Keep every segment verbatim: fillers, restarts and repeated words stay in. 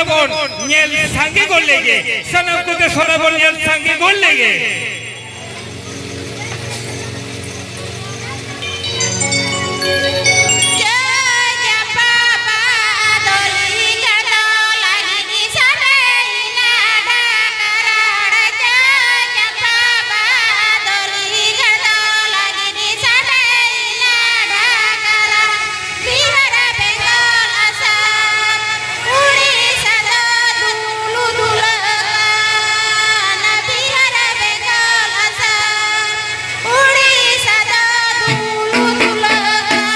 ᱵᱚᱱ ᱧᱮᱞ ᱥᱟᱸᱜᱮ ᱜᱚᱫ ᱞᱮᱜᱮ, ᱥᱟᱱᱟᱢ ᱠᱚᱛᱮ ᱥᱚᱦᱨᱟᱭ ᱵᱚᱱ ᱧᱮᱞ ᱥᱟᱸᱜᱮ ᱜᱚᱫ ᱞᱮᱜᱮ᱾ ᱵᱤᱦᱟᱨ ᱵᱮᱝᱜᱚᱞ ᱟᱥᱟᱢ ᱩᱲᱤᱥᱥᱟ ᱫᱚ ᱫᱩᱞᱩ ᱫᱩᱞᱟᱹᱜ ᱠᱟᱱ, ᱵᱤᱦᱟᱨ ᱵᱮᱝᱜᱚᱞ ᱟᱥᱟᱢ ᱩᱲᱤᱥᱥᱟ ᱫᱚ ᱫᱩᱞᱩ ᱫᱩᱞᱟᱹᱜ ᱠᱟᱱ᱾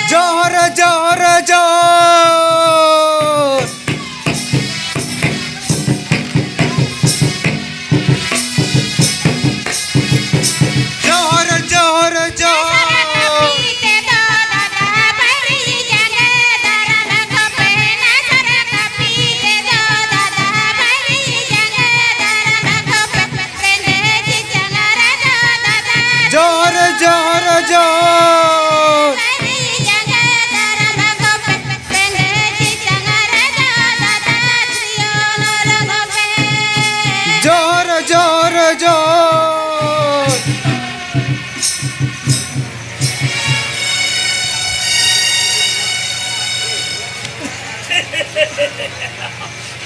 ᱡᱚᱦᱟᱨ, ᱡᱚᱦᱟᱨ, ᱡᱚᱦᱟᱨ᱾ ᱡᱚᱦᱟᱨ, ᱡᱚᱦᱟᱨ, ᱡᱚᱦᱟᱨ᱾ ᱡᱚᱦᱟᱨ, ᱡᱚᱦᱟᱨ, ᱡᱚᱦᱟᱨ᱾ ᱡᱚᱦᱟᱨ, ᱡᱚᱦᱟᱨ, ᱡᱚᱦᱟᱨ᱾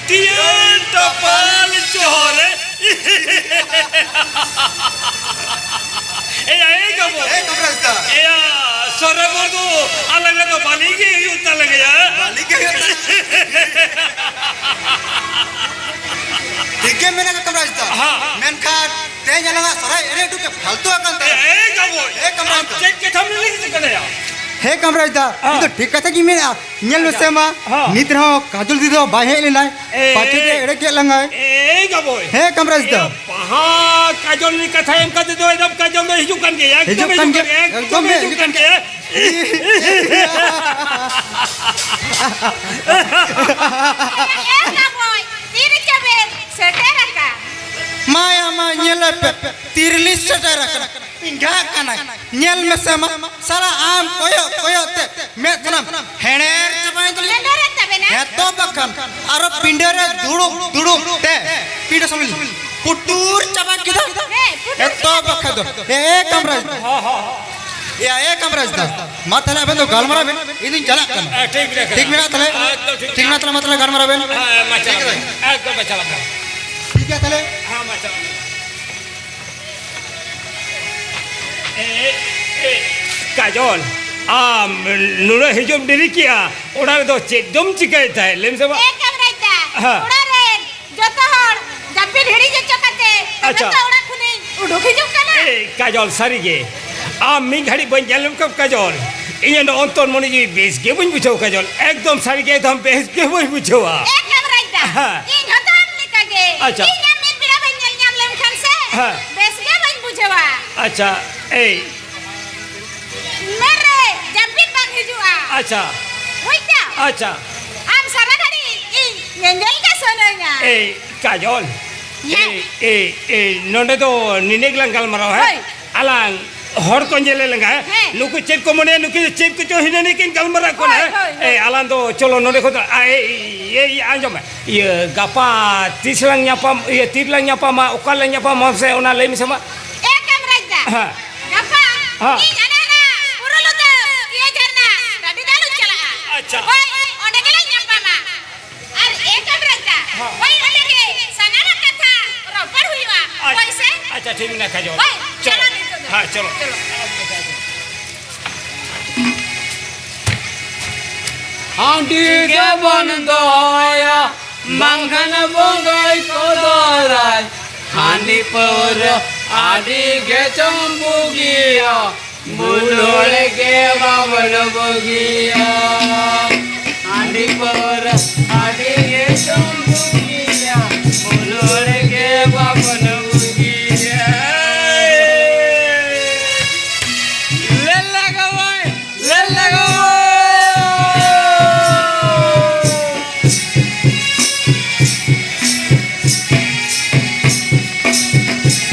ᱛᱤᱭᱟᱹᱱ ᱛᱟᱯᱟᱞ ᱪᱚᱦᱚᱨᱮ᱾ ᱮᱭᱟ, ᱮᱭ ᱜᱟᱵᱚ᱾ ᱮᱭ ᱠᱚᱵᱨᱟᱡᱽ ᱫᱟ᱾ ᱮᱭᱟ, ᱥᱚᱨᱮ ᱵᱚᱨᱫᱩ, ᱟᱞᱟᱝ ᱫᱚ ᱵᱟᱹᱞᱤ ᱜᱮ ᱦᱩᱭᱩᱜ ᱛᱟᱞᱟᱝ ᱜᱮᱭᱟ᱾ ᱵᱟᱹᱞᱤ ᱜᱮ ᱦᱩᱭᱩᱜ ᱛᱟᱞᱟᱝ᱾ ᱴᱷᱤᱠ ᱜᱮ ᱢᱮᱱᱟᱜ ᱠᱚᱵᱨᱟᱡᱽ ᱫᱟ᱾ ᱦᱮᱸ, ᱦᱮᱸ᱾ ᱢᱮᱱᱠᱷᱟᱱ ᱛᱮᱦᱮᱧ ᱟᱞᱟᱝᱟᱜ ᱥᱚᱨᱦᱟᱭ ᱮᱱᱮᱡ ᱮᱠᱴᱩ ᱯᱷᱟᱞᱛᱩ ᱟᱠᱟᱱ ᱛᱟᱞᱟᱝᱟ᱾ ᱮᱭ ᱦᱮᱸ, ᱠᱟᱢᱨᱟᱡᱽ ᱫᱟ᱾ ᱪᱮᱫ ᱠᱟᱛᱷᱟᱢ ᱞᱟᱹᱭ ᱦᱚᱪᱚ ᱠᱟᱱᱟ ᱭᱟ? ᱦᱮᱸ, ᱠᱟᱢᱨᱟᱡᱽ ᱫᱟ, ᱦᱮᱸ᱾ ᱤᱧ ᱫᱚ ᱴᱷᱤᱠ ᱠᱟᱛᱷᱟ ᱜᱤᱧ ᱢᱮᱱᱮᱫᱼᱟ᱾ ᱧᱮᱞ ᱟᱪᱪᱷᱟ᱾ ᱢᱮᱥᱮ ᱢᱟ, ᱦᱮᱸ᱾ ᱱᱤᱛ ᱨᱮᱦᱚᱸ ᱠᱟᱡᱚᱞ ᱫᱤᱫᱤ ᱫᱚ ᱵᱟᱭ ᱦᱮᱡ ᱞᱮᱱᱟᱭ᱾ ᱮᱭ᱾ ᱯᱟᱪᱮᱫ ᱮ ᱮᱲᱮ ᱠᱮᱫ ᱞᱟᱝᱟᱭ᱾ ᱮᱭ ᱜᱟᱵᱚᱭ᱾ ᱦᱮᱸ, ᱠᱟᱢᱨᱟᱡᱽ ᱫᱟ᱾ ᱮ ᱵᱟᱦᱟ, ᱠᱟᱡᱚᱞ ᱨᱤᱱ ᱠᱟᱛᱷᱟ ᱮᱢ ᱠᱟᱛᱮ ᱫᱚ ᱮᱠᱫᱚᱢ ᱠᱟᱡᱚᱞ ᱫᱚ ᱦᱤᱡᱩᱜ ᱠᱟᱱ ᱜᱮᱭᱟ, ᱮᱠᱫᱚᱢ ᱦᱤᱡᱩᱜ ᱠᱟᱱ ᱜᱮᱭᱟ, ᱮᱠᱫᱚᱢ ᱮᱠᱫᱚᱢ ᱮ ᱦᱤᱡᱩᱜ ᱦᱤᱡᱩᱜ ᱠᱟᱱ ᱠᱟᱱ ᱜᱮᱭᱟ᱾ ᱜᱮᱭᱟ᱾ ᱮ ᱜᱟᱵᱚᱭ, ᱛᱤ ᱨᱮᱪᱚ ᱵᱮᱱ ᱥᱮᱴᱮᱨ ᱟᱠᱟᱱ? ᱢᱟᱭᱟ ᱢᱟ, ᱧᱮᱞᱮ ᱯᱮ, ᱛᱤᱨᱞᱤ ᱥᱮᱴᱮᱨ ᱟᱠᱟᱱᱟ᱾ ᱯᱤᱸᱰᱷᱟᱹᱜ ᱠᱟᱱᱟᱭ᱾ ᱧᱮᱞ ᱢᱮᱥᱮ ᱢᱟ, ᱥᱟᱞᱟ ᱟᱢ ᱠᱚᱭᱚᱜ ᱠᱚᱭᱚᱜ ᱛᱮ ᱢᱮᱫ ᱥᱟᱱᱟᱢ ᱦᱮᱲᱮᱨ ᱪᱟᱵᱟᱭᱮᱱ ᱛᱟᱞᱤᱧᱟ᱾ ᱦᱮᱸ, ᱛᱚ ᱵᱟᱠᱷᱟᱱ ᱟᱨᱚ ᱯᱤᱸᱰᱟᱹ ᱨᱮ ᱫᱩᱲᱩᱵ ᱫᱩᱲᱩᱵ ᱛᱮ ᱯᱤᱸᱰᱟᱹ ᱥᱟᱢᱟᱝ ᱯᱩᱴᱩᱨ ᱪᱟᱵᱟ ᱠᱮᱫᱟ᱾ ᱦᱮᱸ, ᱯᱩᱴᱩᱨ ᱮᱛᱚ ᱪᱟᱵᱟ ᱵᱟᱠᱷᱟᱱ ᱫᱚ᱾ ᱮ ᱠᱟᱢᱨᱟᱡᱽ᱾ ᱦᱚᱸ, ᱦᱚᱸ, ᱦᱚᱸ᱾ ᱮ, ᱮ ᱠᱟᱢᱨᱟᱡᱽ ᱫᱟ, ᱢᱟ ᱛᱟᱦᱞᱮ ᱟᱵᱮᱱ ᱫᱚ ᱜᱟᱞᱢᱟᱨᱟᱣ ᱵᱮᱱ, ᱤᱧ ᱫᱩᱧ ᱪᱟᱞᱟᱜ ᱠᱟᱱᱟ᱾ ᱦᱮᱸ, ᱴᱷᱤᱠ ᱢᱮᱱᱟᱜ ᱠᱟᱫᱟ᱾ ᱴᱷᱤᱠ ᱢᱮᱱᱟᱜ ᱛᱟᱦᱞᱮ? ᱮᱠᱫᱚᱢ ᱴᱷᱤᱠ ᱴᱷᱤᱠ ᱢᱮᱱᱟᱜ ᱛᱟᱦᱞᱮ, ᱢᱟ ᱛᱟᱦᱞᱮ ᱜᱟᱞᱢᱟᱨᱟᱣ ᱵᱮᱱ᱾ ᱦᱮᱸ, ᱢᱟ ᱪᱟᱞᱟᱜ ᱢᱮ᱾ ᱮᱠᱫᱚᱢ ᱢᱟ ᱪᱟᱞᱟᱜ ᱢᱮ᱾ ᱴᱷᱤᱠ ᱜᱮᱭᱟ ᱛᱟᱦᱞᱮ᱾ ᱦᱮᱸ, ᱢᱟ ᱪᱟᱞᱟᱜ ᱢᱮ᱾ ᱮ, ᱮ, ᱠᱟᱡᱚᱞ, ᱟᱢ ᱱᱩᱱᱟᱹᱜ ᱦᱤᱡᱩᱜ ᱮᱢ ᱰᱮᱨᱤ ᱠᱮᱜᱼᱟ, ᱚᱲᱟᱜ ᱨᱮᱫᱚ ᱪᱮᱫ ᱫᱚᱢ ᱪᱤᱠᱟᱹᱭᱮᱫ ᱛᱟᱦᱮᱸᱫ? ᱞᱟᱹᱭ ᱢᱮᱥᱮ ᱢᱟ᱾ ᱮ ᱠᱟᱢᱨᱟᱡᱽ ᱫᱟ, ᱦᱮᱸ᱾ ᱚᱲᱟᱜ ᱨᱮᱱ ᱡᱚᱛᱚ ᱦᱚᱲ ᱡᱟᱹᱯᱤᱫ ᱦᱤᱲᱤᱧ ᱦᱚᱪᱚ ᱠᱟᱛᱮ ᱛᱚᱵᱮ ᱟᱪᱪᱷᱟ᱾ ᱛᱚ ᱚᱲᱟᱜ ᱠᱷᱚᱱᱤᱧ ᱩᱰᱩᱠ ᱦᱤᱡᱩᱜ ᱠᱟᱱᱟ᱾ ᱮ, ᱠᱟᱡᱚᱞ, ᱥᱟᱹᱨᱤ ᱜᱮ, ᱟᱢ ᱢᱤᱫ ᱜᱷᱟᱹᱲᱤᱡ ᱵᱟᱹᱧ ᱧᱮᱞ ᱞᱮᱢ ᱠᱷᱟᱱ, ᱠᱟᱡᱚᱞ, ᱤᱧᱟᱹᱜ ᱫᱚ ᱚᱱᱛᱚᱨ ᱢᱚᱱᱮ ᱡᱤᱣᱤ ᱵᱮᱥ ᱜᱮ ᱵᱟᱹᱧ ᱵᱩᱡᱷᱟᱹᱣ, ᱠᱟᱡᱚᱞ, ᱮᱠᱫᱚᱢ ᱥᱟᱹᱨᱤ ᱜᱮ, ᱮᱠᱫᱚᱢ ᱵᱮᱥ ᱜᱮ ᱵᱟᱹᱧ ᱵᱩᱡᱷᱟᱹᱣᱟ᱾ ᱮ ᱠᱟᱢᱨᱟᱡᱽ ᱫᱟ, ᱦᱮᱸ᱾ ᱤᱧ ᱦᱚᱸ ᱛᱚ ᱟᱢ ᱞᱮᱠᱟ ᱜᱮ᱾ ᱟᱪᱪᱷᱟ᱾ ᱤᱧ ᱟᱢ ᱢᱤᱫ ᱵᱮᱲᱟ ᱵᱟᱹᱧ ᱧᱮᱞ ᱧᱟᱢ ᱞᱮᱢ ᱠᱷᱟᱱ ᱥᱮ, ᱦᱮᱸ᱾ ᱵᱮᱥ ᱜᱮ ᱵᱟᱹᱧ ᱵᱩᱡᱷᱟᱹᱣᱟ᱾ ᱟᱪᱪᱷᱟ, ᱮᱭ᱾ ᱢᱮᱫ ᱨᱮ ᱡᱟᱹᱯᱤᱫ ᱵᱟᱝ ᱦᱤᱡᱩᱜᱼᱟ᱾ ᱟᱪᱪᱷᱟ᱾ ᱵᱩᱡᱽ ᱫᱟᱢ? ᱟᱪᱪᱷᱟ᱾ ᱟᱢ ᱥᱟᱨᱟ ᱜᱷᱟᱹᱲᱤᱡ ᱤᱧ ᱧᱮᱧᱮᱞ ᱜᱮ ᱥᱟᱱᱟᱧᱟ᱾ ᱮᱭ, ᱠᱟᱡᱚᱞ᱾ ᱦᱮᱸ᱾ ᱮᱭ, ᱮᱭ, ᱮᱭ, ᱱᱚᱰᱮ ᱫᱚ ᱱᱤᱱᱟᱹ ᱜᱮᱞᱟᱝ ᱜᱟᱞᱢᱟᱨᱟᱣᱟ, ᱦᱮᱸ? ᱦᱳᱭ᱾ ᱟᱞᱟᱝ ᱦᱚᱲ ᱠᱚ ᱧᱮᱞᱮ ᱞᱟᱸᱜᱟ, ᱦᱮᱸ? ᱦᱮᱸ᱾ ᱱᱩᱠᱩ ᱪᱮᱫ ᱠᱚ ᱢᱚᱱᱮᱭᱟ, ᱱᱩᱠᱤᱱ ᱫᱚ ᱪᱮᱫ ᱠᱚᱪᱚ ᱦᱤᱱᱟᱹ ᱱᱤᱭᱟᱹ ᱠᱤᱱ ᱜᱟᱞᱢᱟᱨᱟᱜ ᱠᱟᱱᱟ, ᱦᱳᱭ, ᱦᱮᱸ? ᱦᱳᱭ, ᱦᱳᱭ᱾ ᱮᱭ, ᱟᱞᱟᱝ ᱫᱚ ᱪᱚᱞᱚ ᱱᱚᱰᱮ ᱠᱷᱚᱱ ᱫᱚ, ᱟ, ᱮᱭ, ᱮᱭ, ᱮᱭ, ᱟᱸᱡᱚᱢ ᱢᱮ᱾ ᱤᱭᱟᱹ, ᱜᱟᱯᱟ ᱛᱤᱥ ᱞᱟᱝ ᱧᱟᱯᱟᱢ, ᱤᱭᱟᱹ, ᱛᱤᱨᱮ ᱞᱟᱝ ᱧᱟᱯᱟᱢᱟ, ᱚᱠᱟ ᱨᱮᱞᱟᱝ ᱧᱟᱯᱟᱢᱟ, ᱢᱟᱥᱮ ᱚᱱᱟ ᱞᱟᱹᱭ ᱢᱮᱥᱮ ᱢᱟ᱾ ᱮ ᱠᱟᱢᱨᱟᱡᱽ ᱫᱟ, ᱦᱮᱸ᱾ ᱜᱟᱯᱟ ᱦᱮᱸ᱾ ᱤᱧ ᱦᱟᱱᱟ ᱦᱟᱱᱟ ᱵᱩᱨᱩ ᱞᱩᱛᱟᱹ, ᱤᱭᱟᱹ ᱡᱷᱟᱨᱱᱟ, ᱰᱟᱹᱰᱤ ᱫᱟᱜ ᱞᱩᱧ ᱪᱟᱞᱟᱜᱼᱟ᱾ ᱟᱪᱪᱷᱟ᱾ ᱦᱳᱭ, ᱚᱸᱰᱮ ᱜᱮᱞᱟᱝ ᱧᱟᱯᱟᱢᱟ᱾ ᱟᱨ ᱮ ᱠᱟᱢᱨᱟᱡᱽ ᱫᱟ, ᱦᱮᱸ᱾ ᱦᱳᱭ, ᱚᱸᱰᱮ ᱜᱮ ᱥᱟᱱᱟᱢᱟᱜ ᱠᱟᱛᱷᱟ ᱨᱚᱯᱚᱲ ᱦᱩᱭᱩᱜᱼᱟ᱾ ᱟᱪ-, ᱦᱳᱭ ᱥᱮ? ᱟᱪᱪᱷᱟ, ᱴᱷᱤᱠ ᱢᱮᱱᱟᱜᱼᱟ, ᱠᱟᱡᱚᱞ᱾ ᱦᱳᱭ, ᱪᱚᱞᱚ᱾ ᱪᱚᱞᱚ ᱱᱤᱛᱚᱜ ᱫᱚ᱾ ᱦᱮᱸ, ᱪᱚᱞᱚ᱾ ᱪᱚᱞᱚ᱾ ᱦᱟᱺᱰᱤ ᱜᱮᱵᱚᱱ ᱫᱚᱦᱚᱭᱟ, ᱵᱟᱝᱠᱷᱟᱱ ᱵᱚᱸᱜᱟᱭ ᱠᱚᱫᱚᱨᱟᱭ᱾ ᱦᱟᱺᱰᱤ ᱯᱟᱹᱣᱨᱟᱹ ᱟᱹᱰᱤ ᱜᱮ ᱪᱚᱝ ᱵᱩᱜᱤᱭᱟ᱾ ᱵᱩᱞᱩᱲ ᱜᱮ ᱵᱟᱵᱚᱱ ᱵᱩᱜᱤᱭᱟ᱾ ᱦᱟᱺᱰᱤ ᱯᱟᱹᱣᱨᱟᱹ ᱟᱹᱰᱤ ᱜᱮ ᱪᱚᱝ ᱵᱩᱜᱤᱭᱟ᱾ ᱵᱩᱞᱩᱲ ᱜᱮ ᱵᱟᱵᱚᱱ ᱵᱩᱜᱤᱭᱟ᱾ ᱞᱮ ᱞᱟᱜᱟᱣᱟᱭ, ᱞᱮ ᱞᱟᱜᱟᱣᱟᱭ᱾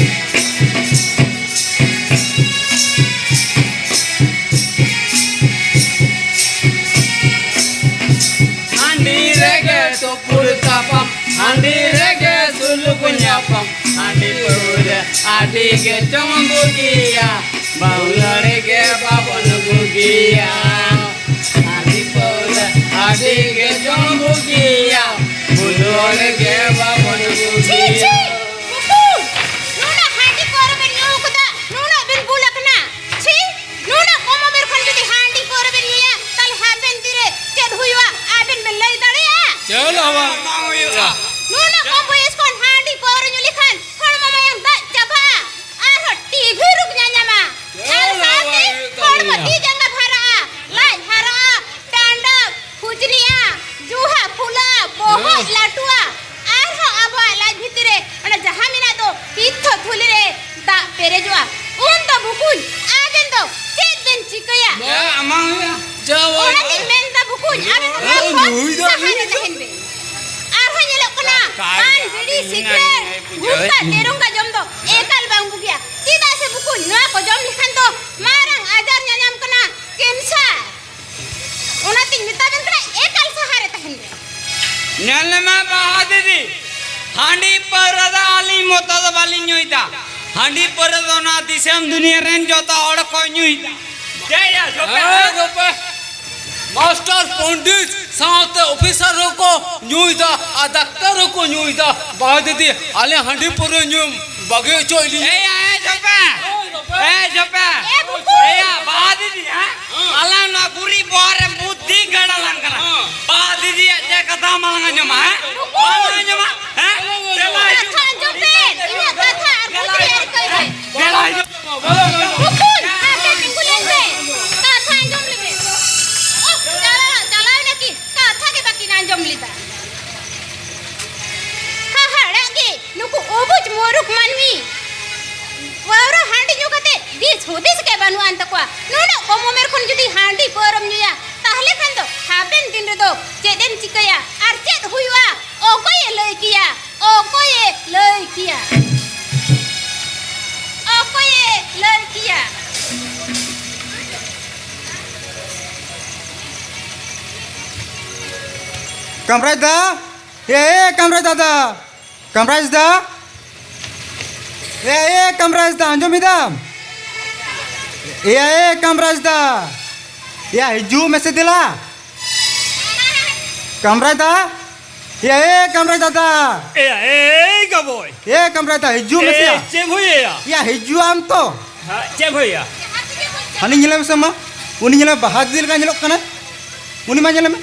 ᱦᱟᱺᱰᱤ ᱨᱮᱜᱮ ᱛᱩᱯᱩᱫ ᱛᱟᱯᱟᱢ, ᱦᱟᱺᱰᱤ ᱨᱮᱜᱮ ᱥᱩᱞᱩᱠ ᱧᱟᱯᱟᱢ, ᱦᱟᱺᱰᱤ ᱯᱟᱹᱣᱨᱟᱹ ᱟᱹᱰᱤ ᱜᱮ ᱪᱚᱝ ᱵᱩᱜᱤᱭᱟ, ᱵᱟᱹᱣᱞᱟᱹᱲ ᱜᱮ ᱵᱟᱵᱚᱱ ᱵᱩᱜᱤᱭᱟ᱾ ᱦᱟᱺᱰᱤ ᱯᱟᱹᱣᱨᱟᱹ ᱟᱹᱰᱤ ᱜᱮ ᱪᱚᱝ ᱵᱩᱜᱤᱭᱟ, ᱵᱩᱞᱩᱲ ᱜᱮ ᱵᱟᱵᱚᱱ ᱪᱷᱤ, ᱵᱩᱜᱤᱭᱟ᱾ ᱪᱷᱤ! ᱵᱩᱠᱩ! ᱱᱩᱱᱟᱹᱜ ᱦᱟᱺᱰᱤ ᱯᱟᱹᱣᱨᱟᱹ ᱵᱮᱱ ᱧᱩ ᱠᱟᱫᱟ, ᱱᱩᱱᱟᱹᱜ ᱵᱮᱱ ᱵᱩᱞ ᱟᱠᱟᱱᱟ᱾ ᱪᱷᱤ! ᱱᱩᱱᱟᱹᱜ ᱠᱚᱢ ᱩᱢᱮᱨ ᱠᱷᱚᱱ ᱡᱩᱫᱤ ᱦᱟᱺᱰᱤ ᱯᱟᱹᱣᱨᱟᱹ ᱵᱮᱱ ᱧᱩᱭᱟ, ᱛᱟᱦᱞᱮ ᱦᱟᱯᱮᱱ ᱫᱤᱱ ᱨᱮ ᱪᱮᱫ ᱦᱩᱭᱩᱜᱼᱟ? ᱟᱵᱮᱱ ᱵᱮᱱ ᱞᱟᱹᱭ ᱫᱟᱲᱮᱭᱟᱜᱼᱟ? ᱪᱮᱫ ᱦᱚᱸ ᱵᱟᱝ᱾ ᱵᱟᱝ ᱦᱩᱭᱩᱜᱼᱟ᱾ ᱱᱩᱱᱟᱹᱜ ᱠᱚᱢ ᱵᱚᱭᱮᱥ ᱠᱷᱚᱱ ᱦᱟᱺᱰᱤ ᱯᱟᱹᱣᱨᱟᱹ ᱧᱩ ᱞᱮᱠᱷᱟᱱ ᱦᱚᱲᱢᱚ ᱢᱟᱭᱟᱝ ᱫᱟᱜ ᱪᱟᱵᱟᱜᱼᱟ, ᱟᱨᱦᱚᱸ ᱴᱤ ᱵᱤ ᱨᱳᱜᱽ ᱧᱟᱧᱟᱢᱟ, ᱟᱨ ᱪᱮᱫ ᱦᱚᱸ ᱥᱟᱶᱛᱮ ᱵᱟᱝ ᱦᱩᱭᱩᱜ ᱦᱚᱲᱢᱚ ᱛᱟᱵᱤᱱᱟ᱾ ᱛᱤ ᱡᱟᱸᱜᱟ ᱵᱷᱟᱨᱟᱜᱼᱟ, ᱞᱟᱡ ᱦᱟᱨᱟᱜᱼᱟ, ᱴᱟᱸᱰᱟ ᱯᱷᱩᱪᱱᱤᱜᱼᱟ, ᱡᱩᱦᱟ ᱯᱷᱩᱞᱟᱹᱜᱼᱟ, ᱵᱚᱦᱚᱜ ᱦᱮᱸ᱾ ᱞᱟᱹᱴᱩᱜᱼᱟ, ᱟᱨᱦᱚᱸ ᱟᱵᱚᱣᱟᱜ ᱞᱟᱡ ᱵᱷᱤᱛᱤᱨ ᱨᱮ ᱚᱱᱟ ᱡᱟᱦᱟᱸ ᱢᱮᱱᱟᱜ ᱫᱚ ᱯᱤᱛᱛᱷᱚ ᱛᱷᱩᱞᱤ ᱨᱮ ᱫᱟᱜ ᱯᱮᱨᱮᱡᱚᱜᱼᱟ᱾ ᱩᱱ ᱫᱚ ᱵᱩᱠᱩᱧ ᱟᱵᱮᱱ ᱫᱚ ᱪᱮᱫ ᱵᱮᱱ ᱪᱤᱠᱟᱹᱭᱟ? ᱵᱟ, ᱟᱢᱟᱜ ᱦᱩᱭᱩᱜᱼᱟ᱾ ᱡᱟ ᱵᱟᱵᱟ᱾ ᱚᱱᱟᱛᱤᱧ ᱢᱮᱱᱫᱟ ᱵᱩᱠᱩᱧ ᱟᱵᱮᱱ ᱫᱚ ᱱᱚᱣᱟ ᱦᱳᱭ, ᱠᱷᱚᱱ ᱱᱩᱭ ᱫᱚ ᱥᱟᱦᱟ ᱨᱮ ᱱᱩᱭ᱾ ᱛᱟᱦᱮᱱ ᱵᱮᱱ᱾ ᱟᱨᱦᱚᱸ ᱧᱮᱞᱚᱜ ᱠᱟᱱᱟ ᱠᱟᱡ ᱯᱟᱱ, ᱵᱤᱲᱤ, ᱤᱧ ᱥᱤᱠᱨᱮᱴ, ᱦᱟᱹᱱᱤ ᱜᱩᱴᱠᱟ, ᱵᱩᱡᱷᱟᱹᱣ᱾ ᱴᱮᱨᱚᱝᱜᱟ ᱡᱚᱢ ᱫᱚ ᱮᱠᱟᱞ ᱵᱟᱝ ᱵᱩᱜᱤᱭᱟ᱾ ᱪᱮᱫᱟᱜ ᱥᱮ ᱵᱩᱠᱩᱧ ᱱᱚᱣᱟ ᱠᱚ ᱡᱚᱢ ᱞᱮᱠᱷᱟᱱ ᱫᱚ ᱢᱟᱨᱟᱝ ᱟᱡᱟᱨ ᱧᱟᱧᱟᱢ ᱠᱟᱱᱟ, ᱠᱮᱱᱥᱟᱨ᱾ ᱚᱱᱟᱛᱤᱧ ᱢᱮᱛᱟ ᱵᱮᱱ ᱠᱟᱱᱟ, ᱮᱠᱟᱞ ᱥᱟᱦᱟ ᱨᱮ ᱛᱟᱦᱮᱱ ᱵᱮᱱ᱾ ᱧᱮᱞ ᱢᱮ ᱵᱟᱦᱟ ᱫᱤᱫᱤ, ᱦᱟᱺᱰᱤ ᱯᱟᱹᱣᱨᱟᱹ ᱫᱚ ᱟᱹᱞᱤᱧ ᱢᱚᱛᱚ ᱫᱚ ᱵᱟᱹᱞᱤᱧ ᱧᱩᱭᱫᱟ᱾ ᱦᱟᱺᱰᱤ ᱯᱟᱹᱣᱨᱟᱹ ᱫᱚ ᱚᱱᱟ ᱫᱤᱥᱚᱢ ᱫᱩᱱᱤᱭᱟᱹ ᱨᱮᱱ ᱡᱚᱛᱚ ᱦᱚᱲ ᱠᱚ ᱧᱩᱭᱫᱟ᱾ ᱪᱮᱫ ᱭᱟ, ᱡᱚᱯᱮ? ᱦᱮᱸ, ᱡᱚᱯᱮ᱾ ᱢᱟᱥᱴᱟᱨ ᱯᱚᱱᱰᱤᱛ ᱥᱟᱶᱛᱮ ᱚᱯᱷᱤᱥᱟᱨ ᱦᱚᱸᱠᱚ ᱧᱩᱭᱫᱟ ᱟᱨ ᱰᱟᱠᱛᱟᱨ ᱦᱚᱸᱠᱚ ᱧᱩᱭᱫᱟ᱾ ᱵᱟᱦᱟ ᱫᱤᱫᱤ, ᱟᱞᱮ ᱦᱟᱺᱰᱤ ᱯᱟᱹᱣᱨᱟᱹ ᱧᱩ ᱵᱟᱹᱜᱤ ᱦᱚᱪᱚᱭᱮᱫ ᱞᱮᱭᱟ᱾ ᱮᱭ, ᱮᱭ, ᱡᱚᱯᱮ᱾ ᱮᱭ, ᱡᱚᱯᱮ᱾ ᱮ, ᱵᱩᱠᱩ᱾ ᱮᱭᱟ, ᱵᱟᱦᱟ ᱫᱤᱫᱤ, ᱦᱮᱸ? ᱦᱮᱸ᱾ ᱟᱞᱟᱝ ᱱᱚᱣᱟ ᱜᱩᱨᱤᱡ ᱵᱚᱦᱚᱜ ᱨᱮ ᱵᱩᱫᱽᱫᱷᱤ ᱜᱟᱲᱟ ᱞᱟᱝ ᱠᱟᱱᱟ᱾ ᱦᱮᱸ᱾ ᱵᱟᱦᱟ ᱫᱤᱫᱤᱭᱟᱜ ᱪᱮᱫ ᱠᱟᱛᱷᱟ ᱵᱟᱝ ᱟᱸᱡᱚᱢᱟ, ᱦᱮᱸ? ᱵᱩᱠᱩ᱾ ᱵᱟᱝ ᱟᱸᱡᱚᱢᱟ, ᱦᱮᱸ? ᱪᱮᱫ ᱵᱟᱝ ᱠᱟᱛᱷᱟ ᱟᱸᱡᱚᱢ ᱯᱮ, ᱤᱧᱟᱹᱜ ᱠᱟᱛᱷᱟ ᱟᱨ ᱵᱩᱫᱽᱫᱷᱤ ᱟᱨ ᱠᱟᱹᱭ ᱯᱮ᱾ ᱫᱮᱞᱟ ᱦᱤᱡᱩᱜ᱾ ᱵᱩᱠᱩ, ᱟᱯᱮ ᱦᱩᱫᱤᱥ ᱜᱮ ᱵᱟᱹᱱᱩᱜ ᱟᱱ ᱛᱟᱠᱚᱣᱟ᱾ ᱱᱩᱱᱟᱹᱜ ᱠᱚᱢ ᱩᱢᱮᱨ ᱠᱷᱚᱱ ᱡᱩᱫᱤ ᱦᱟᱺᱰᱤ ᱯᱟᱹᱣᱨᱟᱹᱢ ᱧᱩᱭᱟ, ᱛᱟᱦᱞᱮ ᱠᱷᱟᱱ ᱫᱚ ᱦᱟᱯᱮᱱ ᱫᱤᱱ ᱨᱮᱫᱚ ᱪᱮᱫ ᱮᱢ ᱪᱤᱠᱟᱹᱭᱟ ᱟᱨ ᱪᱮᱫ ᱦᱩᱭᱩᱜᱼᱟ, ᱚᱠᱚᱭᱮ ᱞᱟᱹᱭ ᱠᱮᱭᱟ? ᱚᱠᱚᱭᱮ ᱞᱟᱹᱭ ᱠᱮᱭᱟ? ᱚᱠᱚᱭᱮ ᱞᱟᱹᱭ ᱠᱮᱭᱟ? ᱠᱟᱢᱨᱟᱡᱽ ᱫᱟ, ᱮ, ᱮ, ᱠᱟᱢᱨᱟᱡᱽ ᱫᱟᱫᱟ, ᱠᱟᱢᱨᱟᱡᱽ ᱫᱟ, ᱮ, ᱮ, ᱠᱟᱢᱨᱟᱡᱽ ᱫᱟ, ᱟᱸᱡᱚᱢ ᱮᱫᱟᱢ? ᱮ, ᱮ, ᱠᱟᱢᱨᱟᱡᱽ ᱫᱟ, ᱮᱭᱟ, ᱦᱤᱡᱩᱜ ᱢᱮᱥᱮ ᱫᱮᱞᱟ᱾ ᱠᱟᱢᱨᱟᱡᱽ ᱫᱟ, ᱮᱭᱟ, ᱮ, ᱠᱟᱢᱨᱟᱡᱽ ᱫᱟᱫᱟ᱾ ᱮᱭᱟ, ᱮᱭ ᱜᱟᱵᱚᱭ᱾ ᱮ, ᱠᱟᱢᱨᱟᱡᱽ ᱫᱟ, ᱦᱤᱡᱩᱜ ᱢᱮᱥᱮ᱾ ᱮ, ᱪᱮᱫ ᱦᱩᱭ ᱮᱭᱟ? ᱮᱭᱟ, ᱦᱤᱡᱩᱜ ᱟᱢ ᱛᱚ᱾ ᱦᱮᱸ, ᱪᱮᱫ ᱦᱩᱭ ᱮᱭᱟ? ᱦᱟᱹᱱᱤ ᱧᱮᱞᱮ ᱢᱮᱥᱮ ᱢᱟ, ᱩᱱᱤ ᱧᱮᱞᱮ ᱵᱟᱦᱟ ᱫᱤᱫᱤ ᱞᱮᱠᱟ ᱧᱮᱞᱚᱜ ᱠᱟᱱᱟᱭ, ᱩᱱᱤ ᱢᱟ ᱧᱮᱞᱮ ᱢᱮ᱾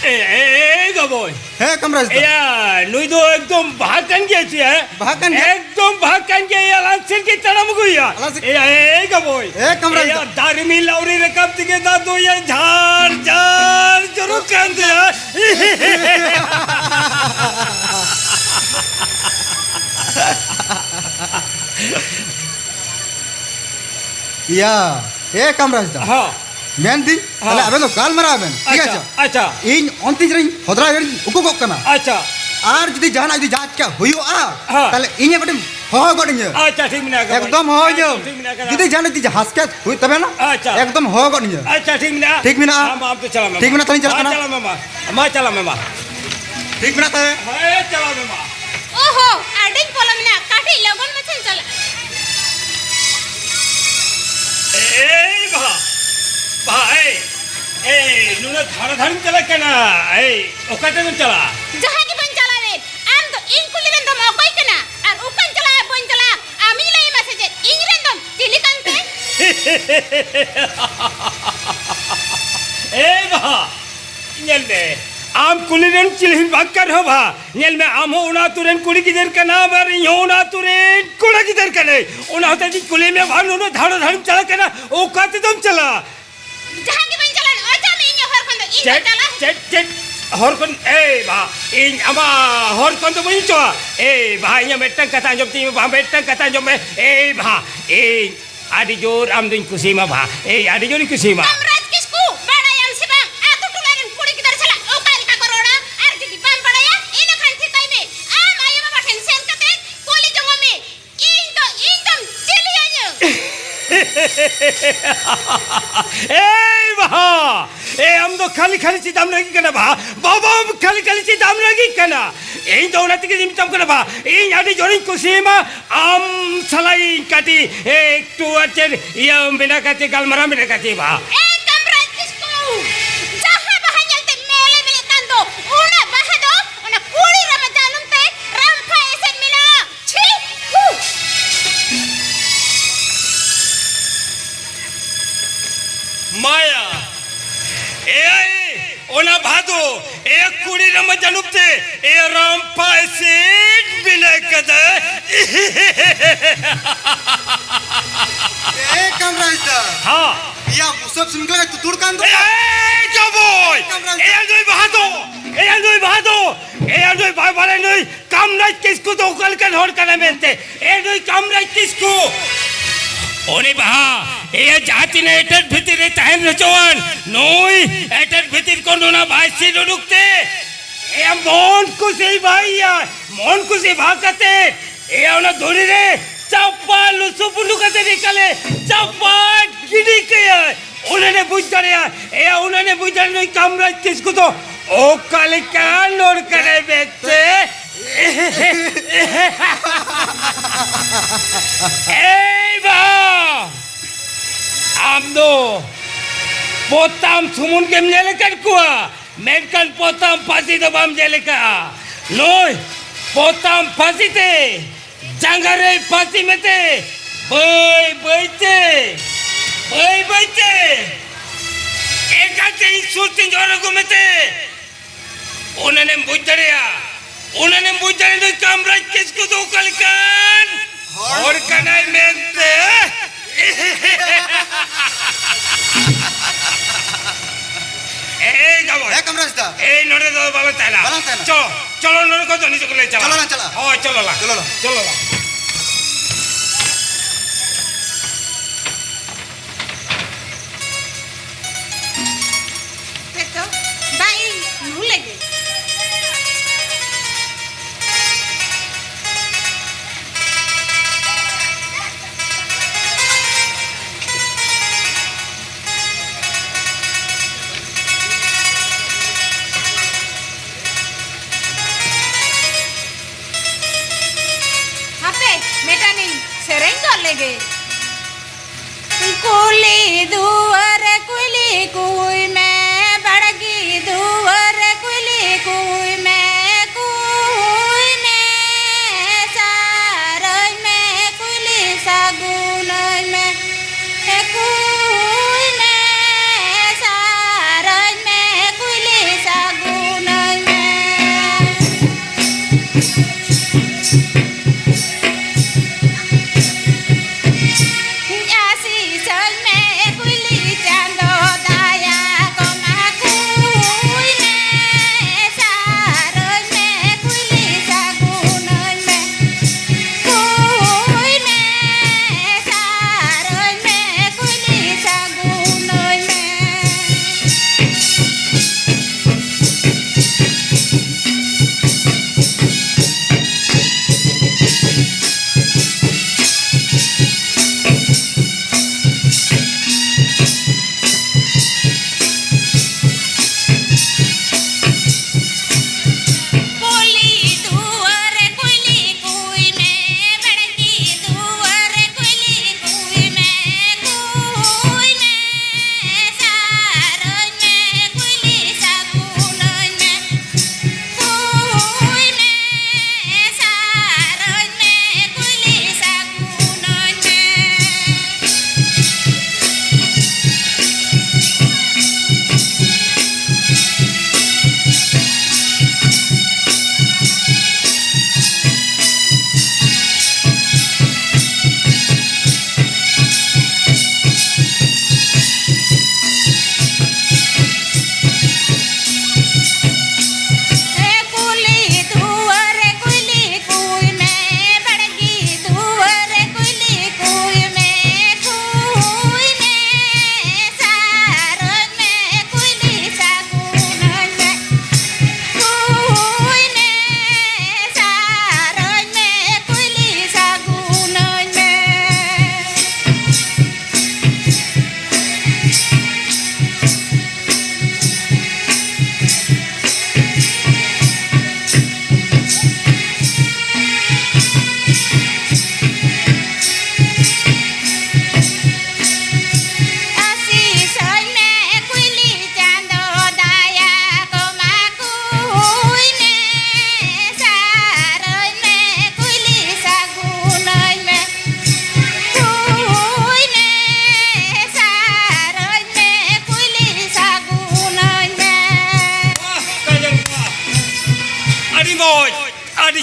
ᱮ, ᱮ, ᱮ, ᱜᱟᱵᱚᱭ᱾ ᱦᱮᱸ, ᱠᱟᱢᱨᱟᱡᱽ ᱫᱟ᱾ ᱮᱭᱟ, ᱱᱩᱭ ᱫᱚ ᱮᱠᱫᱚᱢ ᱵᱟᱦᱟ ᱠᱟᱱ ᱜᱮᱭᱟ ᱪᱮ, ᱦᱮᱸ? ᱵᱟᱦᱟ ᱠᱟᱱ ᱜᱮᱭᱟ᱾ ᱮᱠᱫᱚᱢ ᱵᱟᱦᱟ ᱠᱟᱱ ᱜᱮᱭᱟ, ᱮᱭᱟ, ᱞᱟᱞ ᱥᱮᱫ ᱜᱮ ᱛᱟᱲᱟᱢ ᱟᱹᱜᱩᱭᱟ᱾ ᱞᱟᱞ ᱥᱮᱫ᱾ ᱮᱭᱟ, ᱮ, ᱜᱟᱵᱚᱭ᱾ ᱮ, ᱠᱟᱢᱨᱟᱡᱽ ᱮᱭᱟ, ᱫᱟ᱾ ᱫᱟᱨᱮ ᱢᱤᱫ ᱞᱟᱣᱨᱤ ᱨᱟᱠᱟᱵ ᱛᱮᱜᱮ ᱫᱟ ᱫᱚ ᱮᱭᱟ ᱡᱷᱟᱨ ᱡᱷᱟᱨ ᱡᱚᱨᱚᱜ ᱠᱟᱱ ᱛᱟᱭᱟ᱾ ᱤᱭᱟ, ᱮ ᱠᱟᱢᱨᱟᱡᱽ ᱫᱟ᱾ ᱦᱚᱸ᱾ ᱢᱮᱱᱫᱟᱹᱧ, ᱦᱚᱸ᱾ ᱛᱟᱦᱞᱮ ᱟᱵᱮᱱ ᱫᱚ ᱜᱟᱞᱢᱟᱨᱟᱣ ᱵᱮᱱ, ᱴᱷᱤᱠ ᱟᱪᱪᱷᱟ, ᱟᱪᱷᱮ? ᱟᱪᱪᱷᱟ᱾ ᱤᱧ ᱚᱱᱛᱮ ᱨᱮᱧ ᱦᱚᱫᱨᱟ ᱨᱮᱧ ᱩᱠᱩ ᱠᱚᱜ ᱠᱟᱱᱟ᱾ ᱟᱪᱪᱷᱟ᱾ ᱟᱨ ᱡᱩᱫᱤ ᱡᱟᱦᱟᱱᱟᱜ ᱡᱩᱫᱤ ᱡᱟᱦᱟᱸ ᱪᱤᱠᱟ ᱦᱩᱭᱩᱜᱼᱟ, ᱦᱚᱸ᱾ ᱛᱟᱦᱞᱮ ᱤᱧ ᱦᱚᱸ ᱠᱟᱹᱴᱤᱡ ᱦᱚᱦᱚ ᱜᱚᱫ ᱤᱧᱟᱹ᱾ ᱟᱪᱪᱷᱟ, ᱴᱷᱤᱠ ᱢᱮᱱᱟᱜ ᱟᱠᱟᱫᱟ᱾ ᱮᱠᱫᱚᱢ ᱦᱚᱦᱚ ᱤᱧᱟᱹ᱾ ᱟᱪᱪᱷᱟ, ᱴᱷᱤᱠ ᱢᱮᱱᱟᱜ ᱟᱠᱟᱫᱟ᱾ ᱡᱩᱫᱤ ᱡᱟᱦᱟᱱᱟᱜ ᱡᱩᱫᱤ ᱦᱟᱥᱠᱮᱛ ᱦᱩᱭᱩᱜ ᱛᱟᱵᱮᱱᱟ, ᱟᱪᱪᱷᱟ᱾ ᱮᱠᱫᱚᱢ ᱦᱚᱦᱚ ᱜᱚᱫ ᱤᱧᱟᱹ᱾ ᱟᱪᱪᱷᱟ, ᱴᱷᱤᱠ ᱢᱮᱱᱟᱜᱼᱟ᱾ ᱴᱷᱤᱠ ᱢᱮᱱᱟᱜᱼᱟ᱾ ᱟᱢ, ᱟᱢ ᱛᱮ ᱪᱟᱞᱟᱜ ᱢᱮ᱾ ᱴᱷᱤᱠ ᱢᱮᱱᱟᱜ ᱛᱟᱦᱞᱮᱧ ᱪᱟᱞᱟᱜ ᱢᱟ, ᱠᱟᱱᱟ᱾ ᱢᱟ ᱪᱟᱞᱟᱜ ᱢᱮ, ᱢᱟ᱾ ᱢᱟ ᱪᱟᱞᱟᱜ ᱢᱮ, ᱢᱟ᱾ ᱴᱷᱤᱠ ᱢᱮᱱᱟᱜ ᱛᱟᱦᱞᱮ? ᱦᱮᱸ, ᱪᱟᱞᱟᱜ ᱢᱮ, ᱢᱟ᱾ ᱳᱦᱳ, ᱟᱹᱰᱤᱧ ᱯᱚᱞᱚᱢ ᱮᱱᱟ, ᱠᱟᱹᱴᱤᱡ ᱞᱚᱜᱚᱱ ᱢᱟᱪᱷᱟᱧ ᱪᱟᱞᱟᱜ᱾ ᱮᱭ ᱵᱟᱦᱟ, ᱵᱟᱦᱟ, ᱮᱭ, ᱮᱭ, ᱱᱩᱱᱟᱹᱜ ᱫᱷᱟᱲᱟ ᱫᱷᱟᱲᱤᱢ ᱪᱟᱞᱟᱜ ᱠᱟᱱᱟ, ᱮᱭ, ᱚᱠᱟ ᱛᱮᱵᱮᱱ ᱪᱟᱞᱟᱜᱼᱟ? ᱡᱟᱦᱟᱸ ᱜᱮᱵᱮᱱ ᱪᱟᱞᱟᱣ ᱞᱮᱱ, ᱟᱢ ᱫᱚ ᱤᱧ ᱠᱩᱞᱤ ᱞᱮᱱ ᱫᱚᱢ ᱚᱠᱚᱭ ᱠᱟᱱᱟ? ᱟᱨ ᱚᱠᱟᱧ ᱪᱟᱞᱟᱜᱼᱟ, ᱵᱟᱹᱧ ᱪᱟᱞᱟᱜᱼᱟ, ᱟᱢᱤᱧ ᱞᱟᱹᱭ ᱟᱢᱟ ᱥᱮ ᱪᱮᱫ? ᱤᱧ ᱨᱮᱱ ᱫᱚᱢ ᱪᱤᱞᱤ ᱠᱟᱱ ᱛᱮ? ᱮᱭ ᱵᱟᱦᱟ, ᱧᱮᱞ ᱢᱮ, ᱟᱢ ᱠᱩᱞᱤ ᱨᱮᱱ ᱪᱤᱞᱤ ᱦᱚᱸ ᱵᱟᱝ ᱠᱟᱱ ᱦᱚᱸ ᱵᱟᱦᱟ᱾ ᱧᱮᱞ ᱢᱮ, ᱟᱢ ᱦᱚᱸ ᱚᱱᱟ ᱟᱹᱛᱩ ᱨᱮᱱ ᱠᱩᱲᱤ ᱜᱤᱫᱟᱹᱨ ᱠᱟᱱᱟᱢ ᱟᱨ ᱤᱧ ᱦᱚᱸ ᱚᱱᱟ ᱟᱹᱛᱩ ᱨᱮᱱ ᱠᱚᱲᱟ ᱜᱤᱫᱟᱹᱨ ᱠᱟᱹᱱᱟᱹᱧ᱾ ᱚᱱᱟ ᱦᱚᱛᱮᱡ ᱛᱮᱧ ᱠᱩᱞᱤ ᱢᱮᱭᱟ, ᱵᱟᱦᱟ, ᱱᱩᱱᱟᱹᱜ ᱫᱷᱟᱲᱟ ᱫᱷᱟᱲᱤᱢ ᱪᱟᱞᱟᱜ ᱠᱟᱱᱟ, ᱚᱠᱟ ᱛᱮᱫᱚᱢ ᱪᱟᱞᱟᱜᱼᱟ? ᱡᱟᱦᱟᱸ ᱜᱮ ᱵᱟᱹᱧ ᱪᱟᱞᱟᱜ, ᱚᱪᱚᱜ ᱢᱮ ᱤᱧᱟᱹᱜ ᱦᱚᱨ ᱠᱷᱚᱱ ᱫᱚ, ᱤᱧ ᱪᱮᱫ? ᱵᱟᱹᱧ ᱪᱟᱞᱟᱜ᱾ ᱪᱮᱫ? ᱪᱮᱫ? ᱦᱚᱨ ᱠᱷᱚᱱ, ᱮᱭ ᱵᱷᱟ, ᱤᱧ ᱟᱢᱟᱜ ᱦᱚᱨ ᱠᱷᱚᱱ ᱫᱚ ᱵᱟᱹᱧ ᱚᱪᱚᱜᱼᱟ᱾ ᱮᱭ ᱵᱷᱟ, ᱤᱧᱟᱹᱜ ᱢᱤᱫᱴᱟᱝ ᱠᱟᱛᱷᱟ ᱟᱸᱡᱚᱢ ᱛᱤᱧ ᱢᱮ ᱵᱷᱟ, ᱢᱤᱫᱴᱟᱝ ᱠᱟᱛᱷᱟ ᱟᱸᱡᱚᱢ ᱢᱮ᱾ ᱮᱭ ᱵᱷᱟ, ᱤᱧ ᱟᱹᱰᱤ ᱡᱳᱨ ᱟᱢ ᱫᱚᱧ ᱠᱩᱥᱤᱭᱟᱢᱟ ᱵᱷᱟ, ᱮᱭ ᱟᱹᱰᱤ ᱡᱳᱨᱤᱧ ᱠᱩᱥᱤᱭᱟᱢᱟ᱾ ᱠᱟᱢᱨᱟᱡᱽ ᱠᱤᱥᱠᱩ, ᱵᱟᱲᱟᱭᱟᱢ ᱥᱮ ᱵᱟᱝ, ᱟᱛᱳ ᱴᱚᱞᱟ ᱨᱮᱱ ᱠᱩᱲᱤ ᱜᱤᱫᱟᱹᱨ ᱥᱟᱞᱟᱜ ᱚᱠᱟ ᱞᱮᱠᱟ ᱠᱚ ᱨᱚᱲᱟ? ᱟᱨ ᱡᱩᱫᱤ ᱵᱟᱢ ᱵᱟᱲᱟᱭᱟ, ᱤᱱᱟᱹ ᱠᱷᱟᱱ ᱴᱷᱤᱠᱟᱹᱭ ᱢᱮ, ᱟᱢ ᱟᱭᱳ ᱵᱟᱵᱟ ᱴᱷᱮᱱ ᱥᱮᱱ ᱠᱟᱛᱮ ᱠᱩᱞᱤ ᱡᱚᱝᱚᱜ ᱢᱮ᱾ ᱤᱧ ᱫᱚ, ᱤᱧ ᱫᱚᱢ ᱪᱤᱞᱤᱭᱟᱹᱧᱟᱹ? ᱮᱭ ᱵᱷᱟ! ᱮ, ᱟᱢ ᱫᱚ ᱠᱷᱟᱹᱞᱤ ᱠᱷᱟᱹᱞᱤ ᱪᱮᱫᱟᱜ ᱮᱢ ᱨᱟᱹᱜᱤᱜ ᱠᱟᱱᱟ ᱵᱷᱟ? ᱵᱟᱵᱟ, ᱟᱢ ᱠᱷᱟᱹᱞᱤ ᱠᱷᱟᱹᱞᱤ ᱪᱮᱫᱟᱜ ᱮᱢ ᱨᱟᱹᱜᱤᱜ ᱠᱟᱱᱟ? ᱤᱧ ᱫᱚ ᱚᱱᱟ ᱛᱮᱜᱮᱧ ᱢᱮᱛᱟᱢ ᱠᱟᱱᱟ ᱵᱷᱟ, ᱤᱧ ᱟᱹᱰᱤ ᱡᱳᱨᱤᱧ ᱠᱩᱥᱤᱭᱟᱢᱟ ᱟᱢ ᱥᱟᱞᱟᱜ ᱤᱧ ᱠᱟᱹᱴᱤᱡ, ᱮ, ᱮᱠᱴᱩ ᱟᱨ ᱪᱮᱫ ᱤᱭᱟᱹ ᱢᱮᱱᱟᱜ ᱠᱟᱛᱮ, ᱜᱟᱞᱢᱟᱨᱟᱣ ᱢᱮᱱᱟᱜ ᱠᱟᱛᱮ ᱵᱷᱟ᱾ ᱮ ᱠᱟᱢᱨᱟᱡᱽ ᱠᱤᱥᱠᱩ, ᱡᱟᱦᱟᱸ ᱵᱟᱦᱟ ᱧᱮᱞᱛᱮ ᱢᱮᱞᱮ ᱢᱮᱞᱮᱜ ᱠᱟᱱ ᱫᱚ, ᱚᱱᱟ ᱵᱟᱦᱟ ᱫᱚ ᱚᱱᱟ ᱠᱩᱲᱤ ᱨᱟᱢᱟ ᱡᱟᱹᱱᱩᱢ ᱛᱮ ᱨᱟᱢᱯᱷᱟ ᱮᱥᱮᱫ ᱢᱮᱱᱟᱜᱼᱟ᱾ ᱪᱷᱤ! ᱦᱩ! ᱢᱟᱭᱟ, ᱮᱭᱟᱭ, ᱚᱱᱟ ᱵᱷᱟᱫᱚ, ᱮ ᱠᱩᱲᱤ ᱨᱟᱢᱟ ᱡᱟᱹᱱᱩᱢ ᱛᱮ, ᱮ ᱨᱟᱢᱯᱷᱟ ᱮᱥᱮᱫ ᱵᱮᱱᱟᱣ ᱠᱟᱫᱟ᱾ ᱮ ᱠᱟᱢᱨᱟᱡᱽ ᱫᱟ᱾ ᱦᱟ᱾ ᱭᱟ, ᱵᱩᱥᱟᱹᱵ ᱥᱤᱢ ᱞᱮᱠᱟ ᱛᱩᱛᱩᱲ ᱠᱟᱱ ᱫᱚ᱾ ᱮ ᱡᱟᱵᱚᱭ! ᱠᱟᱢᱨᱟᱡᱽ ᱮ ᱫᱟ᱾ ᱱᱩᱭ ᱵᱟᱦᱟ ᱫᱚ! ᱮ ᱱᱩᱭ ᱵᱟᱦᱟ ᱫᱚ! ᱮ ᱱᱩᱭ ᱵᱟᱦᱟ ᱵᱟᱞᱮ ᱱᱩᱭ ᱠᱟᱢᱨᱟᱡᱽ ᱠᱤᱥᱠᱩ ᱫᱚ ᱚᱠᱟ ᱞᱮᱠᱟᱱ ᱦᱚᱲ ᱠᱟᱱᱟᱭ ᱢᱮᱱᱛᱮ, ᱮ ᱱᱩᱭ ᱠᱟᱢᱨᱟᱡᱽ ᱠᱤᱥᱠᱩ! ᱩᱱᱤ ᱵᱟᱦᱟ, ᱮ ᱡᱟᱦᱟᱸ ᱛᱤᱱᱟᱹᱜ ᱮᱴᱮᱫ ᱵᱷᱤᱛᱤᱨ ᱨᱮ ᱛᱟᱦᱮᱱ ᱦᱚᱪᱚᱣᱟᱱ, ᱱᱩᱭ ᱮᱴᱮᱫ ᱵᱷᱤᱛᱤᱨ ᱠᱷᱚᱱ ᱚᱱᱟ ᱵᱟᱭ ᱥᱤᱨ ᱩᱰᱩᱠ ᱛᱮ, ᱮ ᱢᱚᱱ ᱠᱩᱥᱤ ᱵᱟᱭ ᱭᱟ, ᱢᱚᱱ ᱠᱩᱥᱤ ᱵᱷᱟ ᱠᱟᱛᱮ, ᱮ ᱚᱱᱟ ᱫᱷᱩᱲᱤ ᱨᱮ ᱪᱟᱯᱟ ᱞᱩᱥᱩ ᱯᱩᱸᱰᱩ ᱠᱟᱛᱮ ᱮᱠᱟᱞᱮ ᱪᱟᱯᱟ ᱜᱤᱰᱤ ᱠᱟᱭᱟᱭ᱾ ᱩᱱᱟᱹᱜ ᱮ ᱵᱩᱡᱽ ᱫᱟᱲᱮᱭᱟᱜᱼᱟ, ᱮᱭᱟ, ᱩᱱᱟᱹᱜ ᱮ ᱵᱩᱡᱽ ᱫᱟᱲᱮᱭᱟᱜᱼᱟ, ᱱᱩᱭ ᱠᱟᱢᱨᱟᱡᱽ ᱠᱤᱥᱠᱩ ᱫᱚ ᱚᱠᱟ ᱞᱮᱠᱟᱱ ᱦᱚᱲ ᱠᱟᱱᱟᱭ ᱢᱮᱱᱛᱮ᱾ ᱮᱭ ᱵᱟ! ᱟᱢ ᱫᱚ ᱯᱚᱛᱟᱢ ᱥᱩᱢᱩᱱ ᱜᱮᱢ ᱧᱮᱞ ᱟᱠᱟᱫ ᱠᱚᱣᱟ, ᱢᱮᱱᱠᱷᱟᱱ ᱯᱚᱛᱟᱢ ᱯᱟᱹᱥᱤ ᱫᱚ ᱵᱟᱢ ᱧᱮᱞ ᱟᱠᱟᱫᱼᱟ᱾ ᱱᱩᱭ ᱯᱚᱛᱟᱢ ᱯᱟᱹᱥᱤ ᱛᱮ ᱡᱟᱸᱜᱟ ᱨᱮᱭ ᱯᱷᱟᱸᱥᱤ ᱢᱮᱛᱮ, ᱵᱟᱹᱭ ᱵᱟᱹᱭ ᱛᱮ, ᱵᱟᱹᱭ ᱵᱟᱹᱭ ᱛᱮ ᱮᱠᱟᱞ ᱛᱮ ᱤᱧ ᱥᱩᱨ ᱛᱮᱧ ᱡᱚᱦᱚᱨ ᱟᱹᱜᱩ ᱢᱮᱛᱮ, ᱚᱱᱟᱱᱮᱢ ᱵᱩᱡᱽ ᱫᱟᱲᱮᱭᱟᱜᱼᱟ, ᱚᱱᱟᱱᱮᱢ ᱵᱩᱡᱽ ᱫᱟᱲᱮᱭᱟᱜᱼᱟ ᱱᱩᱭ ᱠᱟᱢᱨᱟᱡᱽ ᱠᱤᱥᱠᱩ ᱫᱚ ᱚᱠᱟ ᱞᱮᱠᱟᱱ ᱦᱚᱲ ᱠᱟᱱᱟᱭ ᱢᱮᱱᱛᱮ᱾ ᱮᱭ ᱦᱮᱸ, ᱠᱟᱢᱨᱟᱡᱽ ᱫᱟ᱾ ᱮᱭ, ᱱᱚᱰᱮ ᱫᱚ ᱵᱟᱞᱟᱝ ᱛᱟᱦᱮᱱᱟ᱾ ᱵᱟᱞᱟᱝ ᱛᱟᱦᱮᱱᱟ᱾ ᱪᱚ, ᱪᱚᱞᱚ, ᱱᱚᱰᱮ ᱠᱷᱚᱱ ᱫᱚ ᱱᱤᱡᱮ ᱜᱮᱞᱮ ᱪᱟᱞᱟᱜᱼᱟ᱾ ᱪᱚᱞᱚ ᱞᱟᱝ ᱪᱟᱞᱟᱜᱼᱟ᱾ ᱦᱳᱭ, ᱪᱚᱞᱚ ᱞᱟᱝ᱾ ᱪᱚᱞᱚ ᱞᱟᱝ᱾ ᱪᱚᱞᱚ ᱞᱟᱝ᱾ ᱦᱮᱸ ᱛᱚ, ᱫᱟᱜ ᱤᱧ ᱧᱩ ᱞᱮᱜᱮ᱾ ᱦᱟᱯᱮ, ᱢᱤᱫᱴᱟᱝ ᱤᱧ ᱥᱮᱨᱮᱧ ᱜᱚᱫ ᱞᱮᱜᱮ᱾ ᱠᱩᱞᱤ ᱫᱩᱣᱟᱹᱨ ᱠᱩᱞᱤ ᱠᱩᱭ ᱢᱮ, ᱵᱟᱲᱜᱤ ᱫᱩᱣᱟᱹᱨ ᱠᱩᱞᱤ ᱠᱩᱭ ᱢᱮ, ᱠᱩᱭ ᱢᱮ, ᱥᱟᱨᱟᱹᱧ ᱢᱮ, ᱠᱩᱞᱤ ᱥᱟᱹᱜᱩᱱᱟᱹᱧ ᱢᱮ᱾ ᱮ ᱠᱩᱭ ᱢᱮ, ᱥᱟᱨᱟᱹᱧ ᱢᱮ, ᱠᱩᱞᱤ ᱥᱟᱹᱜᱩᱱᱟᱹᱧ ᱢᱮ᱾ ᱟᱥᱤᱥᱟᱹᱧ ᱢᱮ, ᱠᱩᱞᱤ ᱪᱟᱸᱫᱚ ᱫᱟᱭᱟ ᱠᱚᱢᱟ᱾ ᱠᱩᱭ ᱢᱮ, ᱥᱟᱨᱟᱹᱧ ᱢᱮ, ᱠᱩᱞᱤ ᱥᱟᱹᱜᱩᱱᱟᱹᱧ ᱢᱮ᱾ ᱠᱩᱭ ᱢᱮ, ᱥᱟᱨᱟᱹᱧ ᱢᱮ, ᱠᱩᱞᱤ ᱥᱟᱹᱜᱩᱱᱟᱹᱧ ᱢᱮ᱾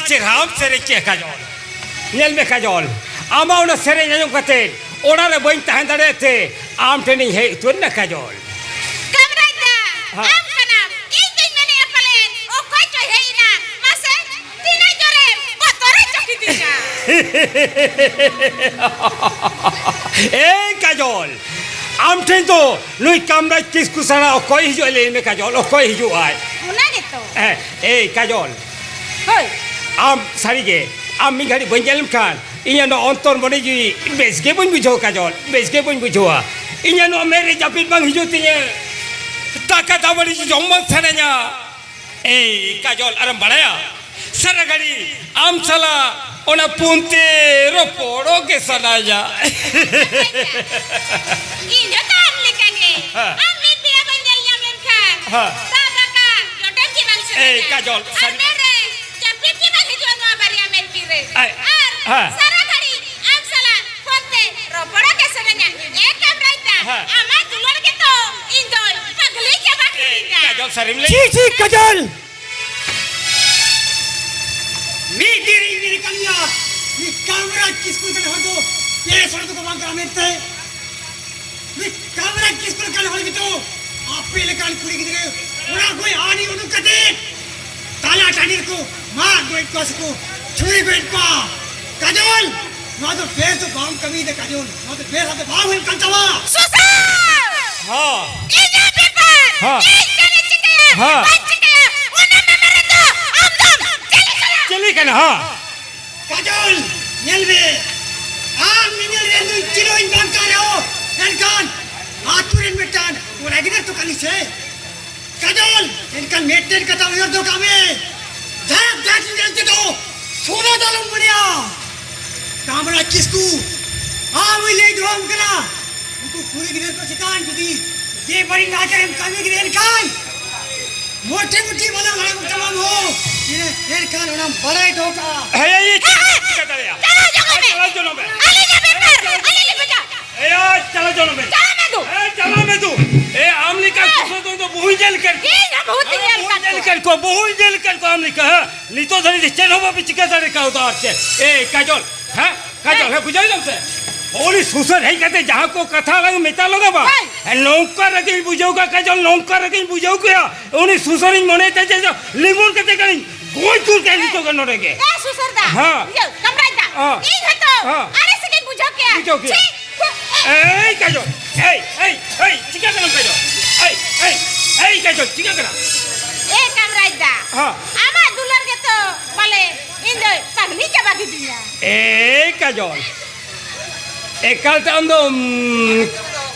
ᱪᱮᱦᱨᱟᱢ ᱥᱮᱨᱮᱧ ᱠᱮᱫ ᱠᱟᱡᱚᱞ᱾ ᱧᱮᱞ ᱢᱮ ᱠᱟᱡᱚᱞ, ᱟᱢᱟᱜ ᱚᱱᱟ ᱥᱮᱨᱮᱧ ᱟᱸᱡᱚᱢ ᱠᱟᱛᱮ ᱚᱲᱟᱜ ᱨᱮ ᱵᱟᱹᱧ ᱛᱟᱦᱮᱸ ᱫᱟᱲᱮᱭᱟᱜ ᱛᱮ ᱟᱢ ᱴᱷᱮᱱᱤᱧ ᱦᱮᱡ ᱩᱛᱟᱹᱨ ᱮᱱᱟ ᱠᱟᱡᱚᱞ᱾ ᱠᱟᱢᱨᱟᱡᱽ ᱫᱟ, ᱦᱮᱸ᱾ ᱟᱢ ᱠᱟᱱᱟᱢ᱾ ᱤᱧ ᱫᱩᱧ ᱢᱮᱱᱮᱫᱼᱟ ᱯᱟᱞᱮᱱ ᱚᱠᱚᱭ ᱪᱚᱭ ᱦᱮᱡ ᱮᱱᱟ᱾ ᱢᱟᱥᱮ, ᱛᱤᱱᱟᱹᱜ ᱡᱳᱨᱮᱢ ᱵᱚᱛᱚᱨ ᱦᱚᱪᱚ ᱠᱤᱫᱤᱧᱟ᱾ ᱮᱭ ᱠᱟᱡᱚᱞ, ᱟᱢ ᱴᱷᱮᱱ ᱫᱚ ᱱᱩᱭ ᱠᱟᱢᱨᱟᱡᱽ ᱠᱤᱥᱠᱩ ᱥᱟᱞᱟᱜ ᱚᱠᱚᱭ ᱦᱤᱡᱩᱜᱼᱟ? ᱞᱟᱹᱭ ᱢᱮ ᱠᱟᱡᱚᱞ, ᱚᱠᱚᱭ ᱦᱤᱡᱩᱜᱼᱟᱭ? ᱚᱱᱟ ᱜᱮᱛᱚ᱾ ᱦᱮᱸ, ᱮᱭ ᱠᱟᱡᱚᱞ, ᱦᱳᱭ᱾ ᱟᱢ ᱥᱟᱹᱨᱤᱜᱮ, ᱟᱢ ᱢᱤᱫ ᱜᱷᱟᱹᱲᱤᱡ ᱵᱟᱹᱧ ᱧᱮᱞ ᱞᱮᱢ ᱠᱷᱟᱱ ᱤᱧᱟᱹᱜ ᱱᱚᱣᱟ ᱚᱱᱛᱚᱨ ᱢᱚᱱᱮ ᱡᱤᱣᱤ ᱵᱮᱥ ᱜᱮ ᱵᱟᱹᱧ ᱵᱩᱡᱷᱟᱹᱣᱟ ᱠᱟᱡᱚᱞ, ᱵᱮᱥ ᱜᱮ ᱵᱟᱹᱧ ᱵᱩᱡᱷᱟᱹᱣᱟ᱾ ᱤᱧᱟᱹᱜ ᱱᱚᱣᱟ ᱢᱮᱫ ᱨᱮ ᱡᱟᱹᱯᱤᱫ ᱵᱟᱝ ᱦᱤᱡᱩᱜ ᱛᱤᱧᱟᱹ, ᱫᱟᱠᱟ ᱫᱟᱜ ᱢᱟᱹᱰᱤ ᱡᱚᱢ ᱵᱟᱝ ᱥᱟᱱᱟᱧᱟ᱾ ᱮᱭ ᱠᱟᱡᱚᱞ, ᱟᱨᱮᱢ ᱵᱟᱲᱟᱭᱟ, ᱥᱟᱨᱟ ᱜᱷᱟᱹᱲᱤ ᱟᱢ ᱥᱟᱞᱟᱜ ᱚᱱᱟ ᱯᱷᱳᱱ ᱛᱮ ᱨᱚᱯᱚᱲᱚᱜ ᱜᱮ ᱥᱟᱱᱟᱧᱟ᱾ ᱤᱧ ᱦᱚᱸ ᱛᱚ ᱟᱢ ᱞᱮᱠᱟ ᱜᱮ᱾ ᱦᱮᱸ᱾ ᱟᱢ ᱢᱤᱫ ᱵᱮᱲᱟ ᱵᱟᱹᱧ ᱧᱮᱞ ᱧᱟᱢ ᱞᱮᱱᱠᱷᱟᱱ ᱦᱮᱸ᱾ ᱫᱟᱜ ᱫᱟᱠᱟ ᱡᱚᱴᱮᱫ ᱜᱮ ᱵᱟᱝ ᱥᱟᱱᱟᱧᱟ᱾ ᱮᱭ ᱠᱟᱡᱚᱞ, ᱟᱨ ᱥᱟᱹᱨᱤ ᱢᱮᱫ ᱨᱮ ᱡᱟᱹᱯᱤᱫ ᱜᱮ ᱵᱟᱝ ᱦᱤᱡᱩᱜᱼᱟ ᱱᱚᱣᱟ ᱵᱟᱨᱭᱟ ᱢᱮᱫ ᱵᱤᱨ ᱨᱮ᱾ ᱮᱭ, ᱟᱨ ᱦᱮᱸ᱾ ᱥᱟᱨᱟ ᱜᱷᱟᱹᱲᱤ ᱟᱢ ᱥᱟᱞᱟᱜ ᱯᱷᱳᱱ ᱛᱮ ᱨᱚᱯᱚᱲᱚᱜ ᱜᱮ ᱥᱟᱱᱟᱧᱟ᱾ ᱮ ᱠᱟᱢᱨᱟᱡᱽ ᱫᱟ, ᱦᱮᱸ᱾ ᱟᱢᱟᱜ ᱫᱩᱞᱟᱹᱲ ᱜᱮᱛᱚ ᱤᱧ ᱫᱚᱭ ᱯᱟᱜᱽᱞᱤ ᱪᱟᱵᱟ ᱠᱤᱫᱤᱧᱟ᱾ ᱠᱟᱡᱚᱞ, ᱥᱟᱹᱨᱤᱢ ᱞᱟᱹᱭ ᱪᱷᱤ, ᱪᱷᱤ, ᱠᱟᱡᱚᱞ! ᱢᱤᱫ ᱫᱤᱱ ᱤᱧ ᱢᱮᱱ ᱠᱟᱹᱢᱤᱭᱟ, ᱩᱱᱤ ᱠᱟᱢᱨᱟᱡᱽ ᱠᱤᱥᱠᱩ ᱞᱮᱠᱟᱱ ᱦᱚᱲ ᱫᱚ ᱵᱮᱥ ᱦᱚᱲ ᱫᱚᱠᱚ ᱵᱟᱝ ᱠᱟᱱᱟ ᱢᱮᱱᱛᱮ᱾ ᱩᱱᱤ ᱠᱟᱢᱨᱟᱡᱽ ᱠᱤᱥᱠᱩ ᱞᱮᱠᱟᱱ ᱦᱚᱲ ᱜᱮᱛᱚ ᱟᱯᱮ ᱞᱮᱠᱟᱱ ᱠᱩᱲᱤ ᱜᱤᱫᱽᱨᱟᱹ ᱚᱲᱟᱜ ᱠᱷᱚᱱ ᱟᱹᱰᱤ ᱩᱰᱩᱠ ᱠᱟᱛᱮ ᱛᱟᱞᱟ ᱴᱟᱺᱰᱤ ᱨᱮᱠᱚ ᱢᱟᱜ ᱜᱚᱡ ᱠᱚᱣᱟ ᱥᱮᱠᱚ ᱪᱷᱩᱨᱤ ᱜᱚᱡ ᱠᱚᱣᱟ᱾ ᱠᱟᱡᱚᱞ, ᱱᱚᱣᱟ ᱫᱚ ᱵᱮᱥ ᱫᱚ ᱵᱟᱢ ᱠᱟᱹᱢᱤᱭᱮᱫᱟ ᱠᱟᱡᱚᱞ, ᱱᱚᱣᱟ ᱫᱚ ᱵᱮᱥ ᱟᱫᱚ ᱵᱟᱝ ᱦᱩᱭᱩᱜ ᱠᱟᱱ ᱛᱟᱢᱟ᱾ ᱥᱩᱥᱟᱱ! ᱦᱚᱸ᱾ ᱤᱧᱟᱹᱜ ᱵᱮᱯᱟᱨ! ᱦᱚᱸ᱾ ᱤᱧ ᱪᱮᱫ ᱤᱧ ᱪᱤᱠᱟᱹᱭᱟ? ᱦᱚᱸ᱾ ᱵᱟᱹᱧ ᱪᱤᱠᱟᱹᱭᱟ? ᱚᱱᱟ ᱵᱮᱯᱟᱨ ᱨᱮᱫᱚ ᱟᱢ ᱫᱚᱢ ᱪᱮᱫ ᱞᱮᱠᱟᱱᱟ? ᱪᱮᱫ ᱞᱮᱠᱟᱱᱟ? ᱦᱚᱸ᱾ ᱠᱟᱡᱚᱞ, ᱧᱮᱞ ᱢᱮ, ᱟᱢ ᱧᱮᱧᱮᱞ ᱨᱮ ᱱᱩᱭ ᱪᱤᱨᱚᱧ ᱵᱟᱝ ᱠᱟᱱ ᱨᱮᱦᱚᱸ, ᱢᱮᱱᱠᱷᱟᱱ ᱟᱛᱳ ᱨᱮᱱ ᱢᱤᱫᱴᱟᱝ ᱠᱚᱲᱟ ᱜᱤᱫᱟᱹᱨ ᱛᱚ ᱠᱟᱱᱟᱭ ᱥᱮ᱾ ᱠᱟᱡᱚᱞ, ᱮᱱᱠᱷᱟᱱ ᱢᱤᱫᱴᱮᱱ ᱠᱟᱛᱷᱟ ᱩᱭᱦᱟᱹᱨ ᱫᱚᱦᱚ ᱠᱟᱜ ᱢᱮ, ᱡᱟᱦᱟᱸ ᱡᱟᱦᱟᱸ ᱧᱮᱞ ᱛᱮᱫᱚ ᱥᱚᱫᱟ ᱫᱚ ᱟᱞᱚᱢ ᱢᱚᱱᱮᱭᱟ᱾ ᱠᱟᱢᱨᱟ ᱠᱤᱥᱠᱩ, ᱟᱢ ᱦᱚᱸᱧ ᱞᱟᱹᱭ ᱫᱚᱦᱚ ᱟᱢ ᱠᱟᱱᱟ, ᱩᱱᱠᱩ ᱠᱩᱲᱤ ᱜᱤᱫᱟᱹᱨ ᱠᱚ ᱪᱮᱛᱟᱱ ᱡᱩᱫᱤ ᱡᱮ ᱵᱟᱹᱲᱤᱡ ᱱᱟᱦᱟᱪᱟᱨᱮᱢ ᱠᱟᱹᱢᱤ ᱠᱮᱫᱟ, ᱮᱱᱠᱷᱟᱱ ᱢᱚᱴᱷᱮ ᱢᱩᱴᱷᱤ ᱵᱟᱞᱟ ᱦᱟᱲᱟᱢ ᱛᱟᱢᱟᱢ ᱦᱚᱸ, ᱮᱱᱠᱷᱟᱱ ᱚᱱᱟᱢ ᱵᱟᱲᱟᱭ ᱫᱚᱦᱚ ᱠᱟᱜᱼᱟ᱾ ᱦᱮᱸ, ᱦᱮᱸ, ᱦᱮᱸ, ᱪᱤᱠᱟᱹ ᱫᱟᱲᱮᱭᱟᱜᱼᱟ? ᱪᱟᱞᱟᱣ ᱡᱚᱝ ᱢᱮ᱾ ᱪᱟᱞᱟᱣ ᱡᱚᱝ ᱢᱮ᱾ ᱟᱹᱞᱤᱧᱟᱜ ᱵᱮᱯᱟᱨ, ᱟᱹᱞᱤᱧ ᱞᱤᱧ ᱵᱩᱡᱟ᱾ ᱮᱭᱟ, ᱪᱟᱞᱟᱣ ᱡᱚᱝ ᱢᱮ᱾ ᱪᱟᱞᱟᱜ ᱢᱮ ᱫᱩ᱾ ᱮ, ᱪᱟᱞᱟᱜ ᱢᱮ ᱫᱩ᱾ ᱮ, ᱟᱢ ᱞᱮᱠᱟ ᱦᱮᱸ᱾ ᱠᱩᱥᱟᱹ ᱫᱚ, ᱫᱚ ᱵᱟᱹᱦᱩᱧ ᱧᱮᱞ ᱠᱟᱫ ᱠᱚᱣᱟ᱾ ᱤᱧ ᱦᱚᱸ ᱵᱟᱹᱦᱩ ᱛᱤᱧ ᱧᱮᱞ ᱠᱟᱫ ᱠᱚᱣᱟ᱾ ᱠᱟᱱ ᱠᱚ, ᱵᱚᱦᱩᱧ ᱧᱮᱞ ᱠᱟᱱ ᱠᱚ ᱟᱢ ᱞᱮᱠᱟ, ᱦᱮᱸ? ᱱᱤᱛᱚᱜ ᱫᱷᱟᱹᱨᱤᱡ ᱛᱮ ᱪᱮᱫ ᱦᱚᱸ ᱵᱟᱯᱮ ᱪᱤᱠᱟᱹ ᱫᱟᱲᱮ ᱠᱟᱣᱫᱟ ᱟᱨ ᱪᱮᱫ? ᱮ ᱠᱟᱡᱚᱞ, ᱦᱮᱸ? ᱠᱟᱡᱚᱞ, ᱦᱮᱸ, ᱵᱩᱡᱷᱟᱹᱣ ᱫᱟᱢ ᱥᱮ? ᱩᱱᱤ ᱥᱩᱥᱟᱹᱨ ᱦᱮᱡ ᱠᱟᱛᱮ ᱡᱟᱦᱟᱸ ᱠᱚ ᱠᱟᱛᱷᱟ ᱞᱟᱝ ᱢᱮᱛᱟ ᱞᱟᱝᱟ ᱵᱟ, ᱦᱳᱭ᱾ ᱦᱮᱸ, ᱱᱚᱝᱠᱟ ᱨᱮᱜᱮᱧ ᱵᱩᱡᱷᱟᱹᱣ ᱠᱮᱭᱟ ᱠᱟᱡᱚᱞ, ᱱᱚᱝᱠᱟ ᱨᱮᱜᱮᱧ ᱵᱩᱡᱷᱟᱹᱣ ᱠᱮᱭᱟ᱾ ᱩᱱᱤ ᱥᱩᱥᱟᱹᱨᱤᱧ ᱢᱚᱱᱮᱭ ᱛᱟᱭ ᱡᱮ ᱞᱤᱢᱚᱱ ᱠᱟᱛᱮ ᱠᱟᱹᱧ ᱜᱚᱡ ᱜᱩᱨ ᱠᱟᱭᱟ ᱱᱤᱛᱚᱜ ᱜᱮ ᱱᱚᱰᱮ ᱜᱮ᱾ ᱮ ᱥᱩᱥᱟᱹᱨ ᱫᱟ, ᱦᱮᱸ᱾ ᱤᱭᱟᱹ, ᱠᱟᱢᱨᱟᱡᱽ ᱫᱟ, ᱦᱮᱸ᱾ ᱤᱧ ᱦᱚᱸᱛᱚ ᱦᱮᱸ᱾ ᱟᱹᱲᱤᱥ ᱜᱤᱧ ᱵᱩᱡᱷᱟᱹᱣ ᱠᱮᱭᱟ᱾ ᱵᱩᱡᱷᱟᱹᱣ ᱠᱮᱭᱟ᱾ ᱪᱷᱤ, ᱛᱷᱩ, ᱮ᱾ ᱮᱭ ᱠᱟᱡᱚᱞ, ᱮᱭ, ᱮᱭ, ᱮᱭ, ᱪᱤᱠᱟ ᱠᱟᱱᱟᱢ ᱠᱟᱡᱚᱞ? ᱮᱭ, ᱮᱭ, ᱮᱭ ᱠᱟᱡᱚᱞ, ᱪᱤᱠᱟ ᱠᱟᱱᱟ? ᱮ ᱠᱟᱢᱨᱟᱡᱽ ᱫᱟ, ᱦᱮᱸ᱾ ᱟᱢᱟᱜ ᱫᱩᱞᱟᱹᱲ ᱜᱮᱛᱚ ᱯᱟᱞᱮ ᱤᱧ ᱫᱚᱭ ᱯᱟᱜᱽᱞᱤ ᱪᱟᱵᱟ ᱠᱤᱫᱤᱧᱟ᱾ ᱮᱭ ᱠᱟᱡᱚᱞ, ᱮᱠᱟᱞ ᱛᱮ ᱟᱢ ᱫᱚ, ᱩᱢ,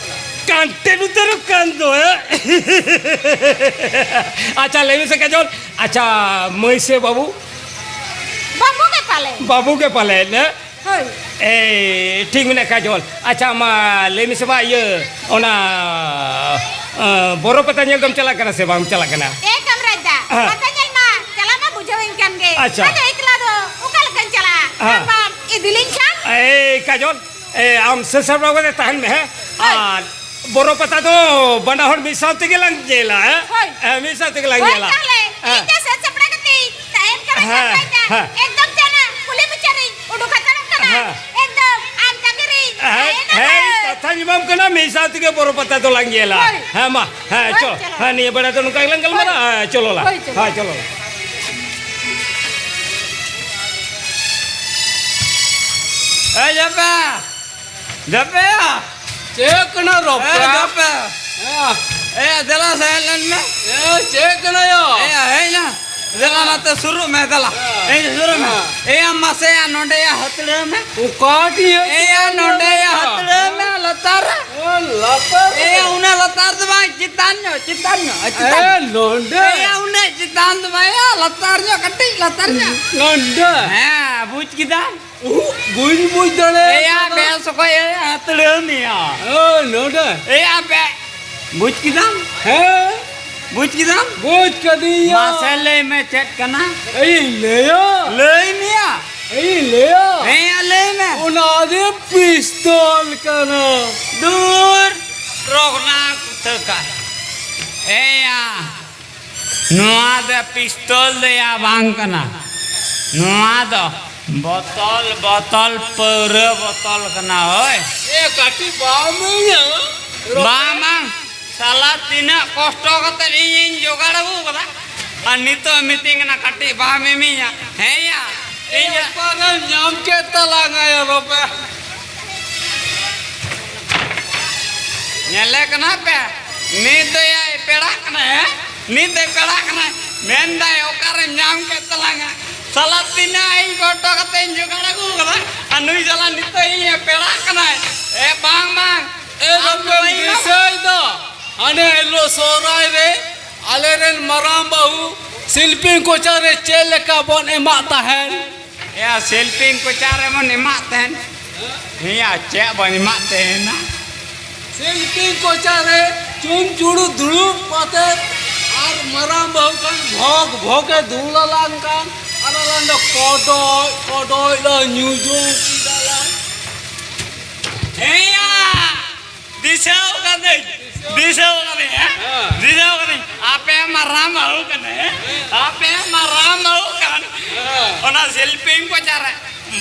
ᱠᱟᱱᱴᱮᱱ ᱩᱛᱟᱹᱨᱚᱜ ᱠᱟᱱ ᱫᱚ, ᱦᱮᱸ? ᱟᱪᱪᱷᱟ, ᱞᱟᱹᱭ ᱢᱮᱥᱮ ᱠᱟᱡᱚᱞ, ᱟᱪᱪᱷᱟ, ᱢᱟᱹᱭ ᱥᱮ ᱵᱟᱹᱵᱩ? ᱵᱟᱹᱵᱩ ᱜᱮ ᱯᱟᱞᱮ᱾ ᱵᱟᱹᱵᱩ ᱜᱮ ᱯᱟᱞᱮ, ᱦᱮᱸ? ᱦᱳᱭ᱾ ᱮᱭ, ᱴᱷᱤᱠ ᱢᱮᱱᱟᱜ ᱠᱟᱡᱚᱞ᱾ ᱟᱪᱪᱷᱟ, ᱢᱟ ᱞᱟᱹᱭ ᱢᱮᱥᱮ ᱵᱟ, ᱤᱭᱟᱹ, ᱚᱱᱟ, ᱟᱸ, ᱵᱚᱨᱚ ᱯᱟᱛᱟ ᱧᱮᱞ ᱫᱚᱢ ᱪᱟᱞᱟᱜ ᱠᱟᱱᱟ ᱥᱮ ᱵᱟᱢ ᱪᱟᱞᱟᱜ ᱠᱟᱱᱟ? ᱮ ᱠᱟᱢᱨᱟᱡᱽ ᱫᱟ, ᱦᱮᱸ᱾ ᱯᱟᱛᱟ ᱧᱮᱞ ᱢᱟ ᱪᱟᱞᱟᱣ ᱢᱟ ᱵᱩᱡᱷᱟᱹᱣ ᱤᱧ ᱠᱟᱱ ᱜᱮ᱾ ᱟᱪᱪᱷᱟ᱾ ᱟᱫᱚ ᱮᱠᱞᱟ ᱫᱚ ᱚᱠᱟ ᱞᱮᱠᱟᱧ ᱪᱟᱞᱟᱜᱼᱟ? ᱦᱮᱸ᱾ ᱟᱢ ᱵᱟᱢ ᱤᱫᱤ ᱞᱤᱧ ᱠᱷᱟᱱ? ᱮᱭ ᱠᱟᱡᱚᱞ, ᱮ, ᱟᱢ ᱥᱟᱹᱛ ᱥᱟᱯᱲᱟᱣ ᱠᱟᱛᱮ ᱛᱟᱦᱮᱱ ᱢᱮ, ᱦᱮᱸ? ᱦᱳᱭ᱾ ᱟᱨ ᱵᱚᱨᱚ ᱯᱟᱛᱟ ᱫᱚ ᱵᱟᱱᱟ ᱦᱚᱲ ᱢᱤᱫ ᱥᱟᱶ ᱛᱮᱜᱮ ᱞᱟᱝ ᱧᱮᱞᱟ, ᱦᱮᱸ? ᱦᱳᱭ᱾ ᱦᱮᱸ, ᱢᱤᱫ ᱥᱟᱶ ᱛᱮᱜᱮ ᱞᱟᱝ ᱦᱳᱭ, ᱧᱮᱞᱟ᱾ ᱛᱟᱦᱞᱮ ᱦᱮᱸ᱾ ᱤᱧ ᱫᱚ ᱥᱟᱹᱛ ᱥᱟᱯᱲᱟᱣ ᱠᱟᱛᱮ ᱛᱟᱦᱮᱱ ᱠᱟᱱᱟ, ᱦᱮᱸ, ᱠᱟᱢᱨᱟᱡᱽ ᱫᱟ᱾ ᱦᱮᱸ᱾ ᱮᱠᱫᱚᱢ ᱪᱟᱞᱟᱜ ᱠᱩᱞᱦᱤ ᱢᱩᱪᱟᱹᱫ ᱨᱤᱧ ᱩᱰᱩᱠ ᱦᱟᱛᱟᱲᱚᱜ ᱠᱟᱱᱟ᱾ ᱦᱮᱸ᱾ ᱮᱠᱫᱚᱢ ᱟᱢ ᱛᱟᱠᱤᱱ ᱨᱤᱧ ᱦᱮᱸ, ᱛᱟᱦᱮᱱᱟ ᱦᱮᱸ, ᱦᱳᱭ᱾ ᱠᱟᱛᱷᱟᱧ ᱮᱢᱟᱢ ᱠᱟᱱᱟ, ᱢᱤᱫ ᱥᱟᱶ ᱛᱮᱜᱮ ᱵᱚᱨᱚ ᱯᱟᱛᱟ ᱫᱚ ᱞᱟᱝ ᱧᱮᱞᱟ᱾ ᱦᱳᱭ᱾ ᱦᱮᱸ, ᱢᱟ, ᱦᱮᱸ, ᱦᱳᱭ, ᱪᱚ᱾ ᱪᱚᱞᱚ᱾ ᱦᱮᱸ, ᱱᱤᱭᱟᱹ ᱵᱮᱲᱟ ᱫᱚ ᱱᱚᱝᱠᱟ ᱜᱮᱞᱟᱝ ᱜᱟᱞᱢᱟᱨᱟᱜᱼᱟ᱾ ᱦᱳᱭ᱾ ᱦᱮᱸ, ᱪᱚᱞᱚ ᱞᱟᱝ᱾ ᱦᱳᱭ, ᱪᱚᱞᱚ᱾ ᱦᱮᱸ, ᱪᱚᱞᱚ ᱞᱟᱝ᱾ ᱮ ᱡᱟᱯᱟ! ᱡᱟᱯᱮᱭᱟ! ᱪᱮᱫ ᱠᱟᱱᱟ ᱨᱚᱯᱟ? ᱮ ᱡᱟᱯᱮ! ᱮᱭᱟ᱾ ᱮᱭᱟ, ᱫᱮᱞᱟ ᱥᱮ ᱦᱮᱡ ᱞᱮᱱ ᱢᱮ᱾ ᱮ, ᱪᱮᱫ ᱠᱟᱱᱟ ᱭᱟ? ᱮᱭᱟ, ᱦᱮᱡ ᱱᱟ᱾ ᱫᱮᱞᱟ ᱱᱟᱛᱮ ᱥᱩᱨᱩᱜ ᱢᱮ, ᱫᱮᱞᱟ᱾ ᱦᱮᱸ᱾ ᱮᱭ ᱥᱩᱨᱩᱜ ᱢᱮ᱾ ᱦᱮᱸ᱾ ᱮᱭᱟ, ᱢᱟᱥᱮ ᱭᱟ, ᱱᱚᱸᱰᱮ ᱭᱟ ᱦᱟᱹᱛᱲᱟᱹᱣ ᱢᱮ᱾ ᱚᱠᱟᱴᱤᱡ ᱦᱟᱹᱛᱲᱟᱹᱣ ᱮᱭᱟ, ᱢᱮ? ᱱᱚᱸᱰᱮ ᱭᱟ ᱦᱟᱹᱛᱲᱟᱹᱣ ᱢᱮ, ᱞᱟᱛᱟᱨ ᱨᱮ᱾ ᱚ, ᱞᱟᱛᱟᱨ ᱨᱮ᱾ ᱮᱭᱟ, ᱩᱱᱟᱹᱜ ᱞᱟᱛᱟᱨ ᱫᱚ ᱵᱟᱝ, ᱪᱮᱛᱟᱱ ᱧᱚᱜ, ᱪᱮᱛᱟᱱ ᱧᱚᱜ᱾ ᱮ, ᱱᱚᱸᱰᱮ᱾ ᱮᱭᱟ, ᱩᱱᱟᱹᱜ ᱪᱮᱛᱟᱱ ᱫᱚ ᱵᱟᱝ ᱭᱟ, ᱞᱟᱛᱟᱨ ᱧᱚᱜ, ᱠᱟᱹᱴᱤᱡ ᱞᱟᱛᱟᱨ ᱧᱚᱜ᱾ ᱱᱚᱸᱰᱮ᱾ ᱦᱮᱸ, ᱵᱩᱡᱽ ᱠᱮᱫᱟᱢ? ᱩᱦᱩᱜ, ᱵᱟᱹᱧ ᱵᱩᱡᱽ ᱫᱟᱲᱮᱭᱟᱜ ᱮᱭᱟ, ᱠᱟᱱᱟ᱾ ᱵᱮᱥ ᱚᱠᱚᱡ ᱮ ᱦᱟᱹᱛᱲᱟᱹᱣ ᱢᱮᱭᱟ᱾ ᱳ, ᱱᱚᱰᱮ᱾ ᱮᱭᱟ, ᱵᱮ-, ᱵᱩᱡᱽ ᱠᱮᱫᱟᱢ? ᱦᱮᱸ᱾ ᱵᱩᱡᱽ ᱠᱮᱫᱟᱢ? ᱵᱩᱡᱽ ᱠᱟᱫᱤᱧᱟ᱾ ᱢᱟᱥᱮ ᱞᱟᱹᱭ ᱢᱮ, ᱪᱮᱫ ᱠᱟᱱᱟ? ᱤᱧ ᱞᱟᱹᱭᱟ? ᱞᱟᱹᱭ ᱢᱮᱭᱟ᱾ ᱤᱧ ᱞᱟᱹᱭᱟ? ᱦᱮᱸᱭᱟ, ᱞᱟᱹᱭ ᱢᱮ᱾ ᱚᱱᱟ ᱫᱚ ᱯᱤᱥᱛᱚᱞ ᱠᱟᱱᱟ᱾ ᱫᱩᱨ, ᱨᱚᱜᱽᱱᱟ ᱠᱩᱛᱟᱹ ᱠᱟᱱ᱾ ᱮᱭᱟ᱾ ᱱᱚᱣᱟ ᱫᱚ ᱯᱤᱥᱛᱚᱞ ᱫᱚᱭᱟ ᱵᱟᱝ ᱠᱟᱱᱟ, ᱱᱚᱣᱟ ᱫᱚ ᱵᱚᱛᱚᱞ, ᱵᱚᱛᱚᱞ, ᱯᱟᱹᱣᱨᱟᱹ ᱵᱚᱛᱚᱞ ᱠᱟᱱᱟ ᱦᱳᱭ᱾ ᱮ, ᱠᱟᱹᱴᱤᱡ ᱵᱟᱢ ᱤᱢᱟᱹᱧᱟ? ᱵᱟᱝ, ᱵᱟᱝ, ᱥᱟᱞᱟ ᱛᱤᱱᱟᱹᱜ ᱠᱚᱥᱴᱚ ᱠᱟᱛᱮ ᱤᱧᱤᱧ ᱡᱚᱜᱟᱲ ᱟᱹᱜᱩ ᱠᱟᱫᱟ, ᱟᱨ ᱱᱤᱛᱚᱜ ᱢᱤᱛᱟᱹᱧ ᱠᱟᱱᱟ ᱠᱟᱹᱴᱤᱡ ᱵᱟᱢ ᱤᱢᱟᱹᱧᱟ? ᱦᱮᱸᱭᱟ, ᱤᱧ ᱚᱠᱟᱨᱮᱢ ᱧᱟᱢ ᱠᱮᱫ ᱛᱟᱞᱟᱝᱟ ᱭᱟ ᱨᱚᱵᱮ? ᱧᱮᱞᱮ ᱠᱟᱱᱟ ᱯᱮ, ᱱᱤᱛ ᱫᱚᱭᱟᱭ ᱯᱮᱲᱟᱜ ᱠᱟᱱᱟ, ᱦᱮᱸ? ᱱᱤᱛ ᱫᱚᱭ ᱯᱮᱲᱟᱜ ᱠᱟᱱᱟᱭ, ᱢᱮᱱᱫᱟᱭ, "ᱚᱠᱟᱨᱮᱢ ᱧᱟᱢ ᱠᱮᱫ ᱛᱟᱞᱟᱝᱟ?" ᱥᱟᱞᱟ ᱛᱤᱱᱟᱹᱜ ᱤᱧ ᱠᱚᱥᱴᱚ ᱠᱟᱛᱮ ᱤᱧ ᱡᱚᱜᱟᱲ ᱟᱹᱜᱩ ᱠᱟᱫᱟ, ᱟᱨ ᱱᱩᱭ ᱥᱟᱞᱟ ᱱᱤᱛᱚᱜ ᱤᱧ ᱯᱮᱲᱟᱜ ᱠᱟᱱᱟᱭ᱾ ᱮ ᱵᱟᱝ, ᱵᱟᱝ, ᱮ ᱟᱢ ᱫᱚ ᱵᱟᱯᱮ ᱵᱟᱹᱧ ᱮᱢᱟᱢᱟ᱾ ᱫᱤᱥᱟᱹᱭ ᱫᱚ, ᱦᱟᱱᱮ ᱦᱤᱞᱳᱜ ᱥᱚᱦᱨᱟᱭ ᱨᱮ ᱟᱞᱮᱨᱮᱱ ᱢᱟᱨᱟᱝ ᱵᱟᱹᱦᱩ ᱥᱤᱞᱯᱤᱧ ᱠᱚᱪᱟ ᱨᱮ ᱪᱮᱫ ᱞᱮᱠᱟ ᱵᱚᱱ ᱮᱢᱟᱜ ᱛᱟᱦᱮᱸᱱ? ᱮᱭᱟ, ᱥᱤᱞᱯᱤᱧ ᱠᱚᱪᱟ ᱨᱮᱵᱚᱱ ᱮᱢᱟᱜ ᱛᱟᱦᱮᱸᱱ᱾ ᱦᱮᱸᱭᱟ, ᱪᱮᱫ ᱵᱚᱱ ᱮᱢᱟᱜ ᱛᱟᱦᱮᱸᱱᱟ? ᱥᱤᱞᱯᱤᱧ ᱠᱚᱪᱟ ᱨᱮ ᱪᱩᱢ ᱪᱩᱲᱩ ᱫᱩᱲᱩᱵ ᱠᱟᱛᱮ ᱟᱨ ᱢᱟᱨᱟᱝ ᱵᱟᱹᱦᱩ ᱠᱷᱟᱱ ᱵᱷᱚᱜᱽ ᱵᱷᱚᱜᱽ ᱮ ᱫᱩᱞ ᱟᱞᱟᱝ ᱠᱟᱱ ᱟᱨ ᱟᱞᱟᱝ ᱫᱚ ᱠᱚᱰᱚᱡ ᱠᱚᱰᱚᱡ ᱞᱮ ᱧᱩ ᱡᱚᱝ ᱠᱮᱫᱟ ᱞᱟᱝ᱾ ᱦᱮᱸᱭᱟ, ᱫᱤᱥᱟᱹᱣ ᱠᱟᱹᱫᱟᱹᱧ, ᱫᱤᱥᱟᱹᱣ ᱠᱟᱹᱫᱟᱹᱧ, ᱦᱮᱸ? ᱦᱮᱸ᱾ ᱫᱤᱥᱟᱹᱣ ᱠᱟᱹᱫᱟᱹᱧ᱾ ᱟᱯᱮ ᱢᱟᱨᱟᱝ ᱵᱟᱹᱦᱩ ᱠᱟᱱᱟ, ᱦᱮᱸ? ᱟᱯᱮ ᱢᱟᱨᱟᱝ ᱵᱟᱹᱦᱩ ᱠᱟᱱ᱾ ᱦᱮᱸ᱾ ᱚᱱᱟ ᱥᱤᱞᱯᱤᱧ ᱠᱚᱪᱟ ᱨᱮ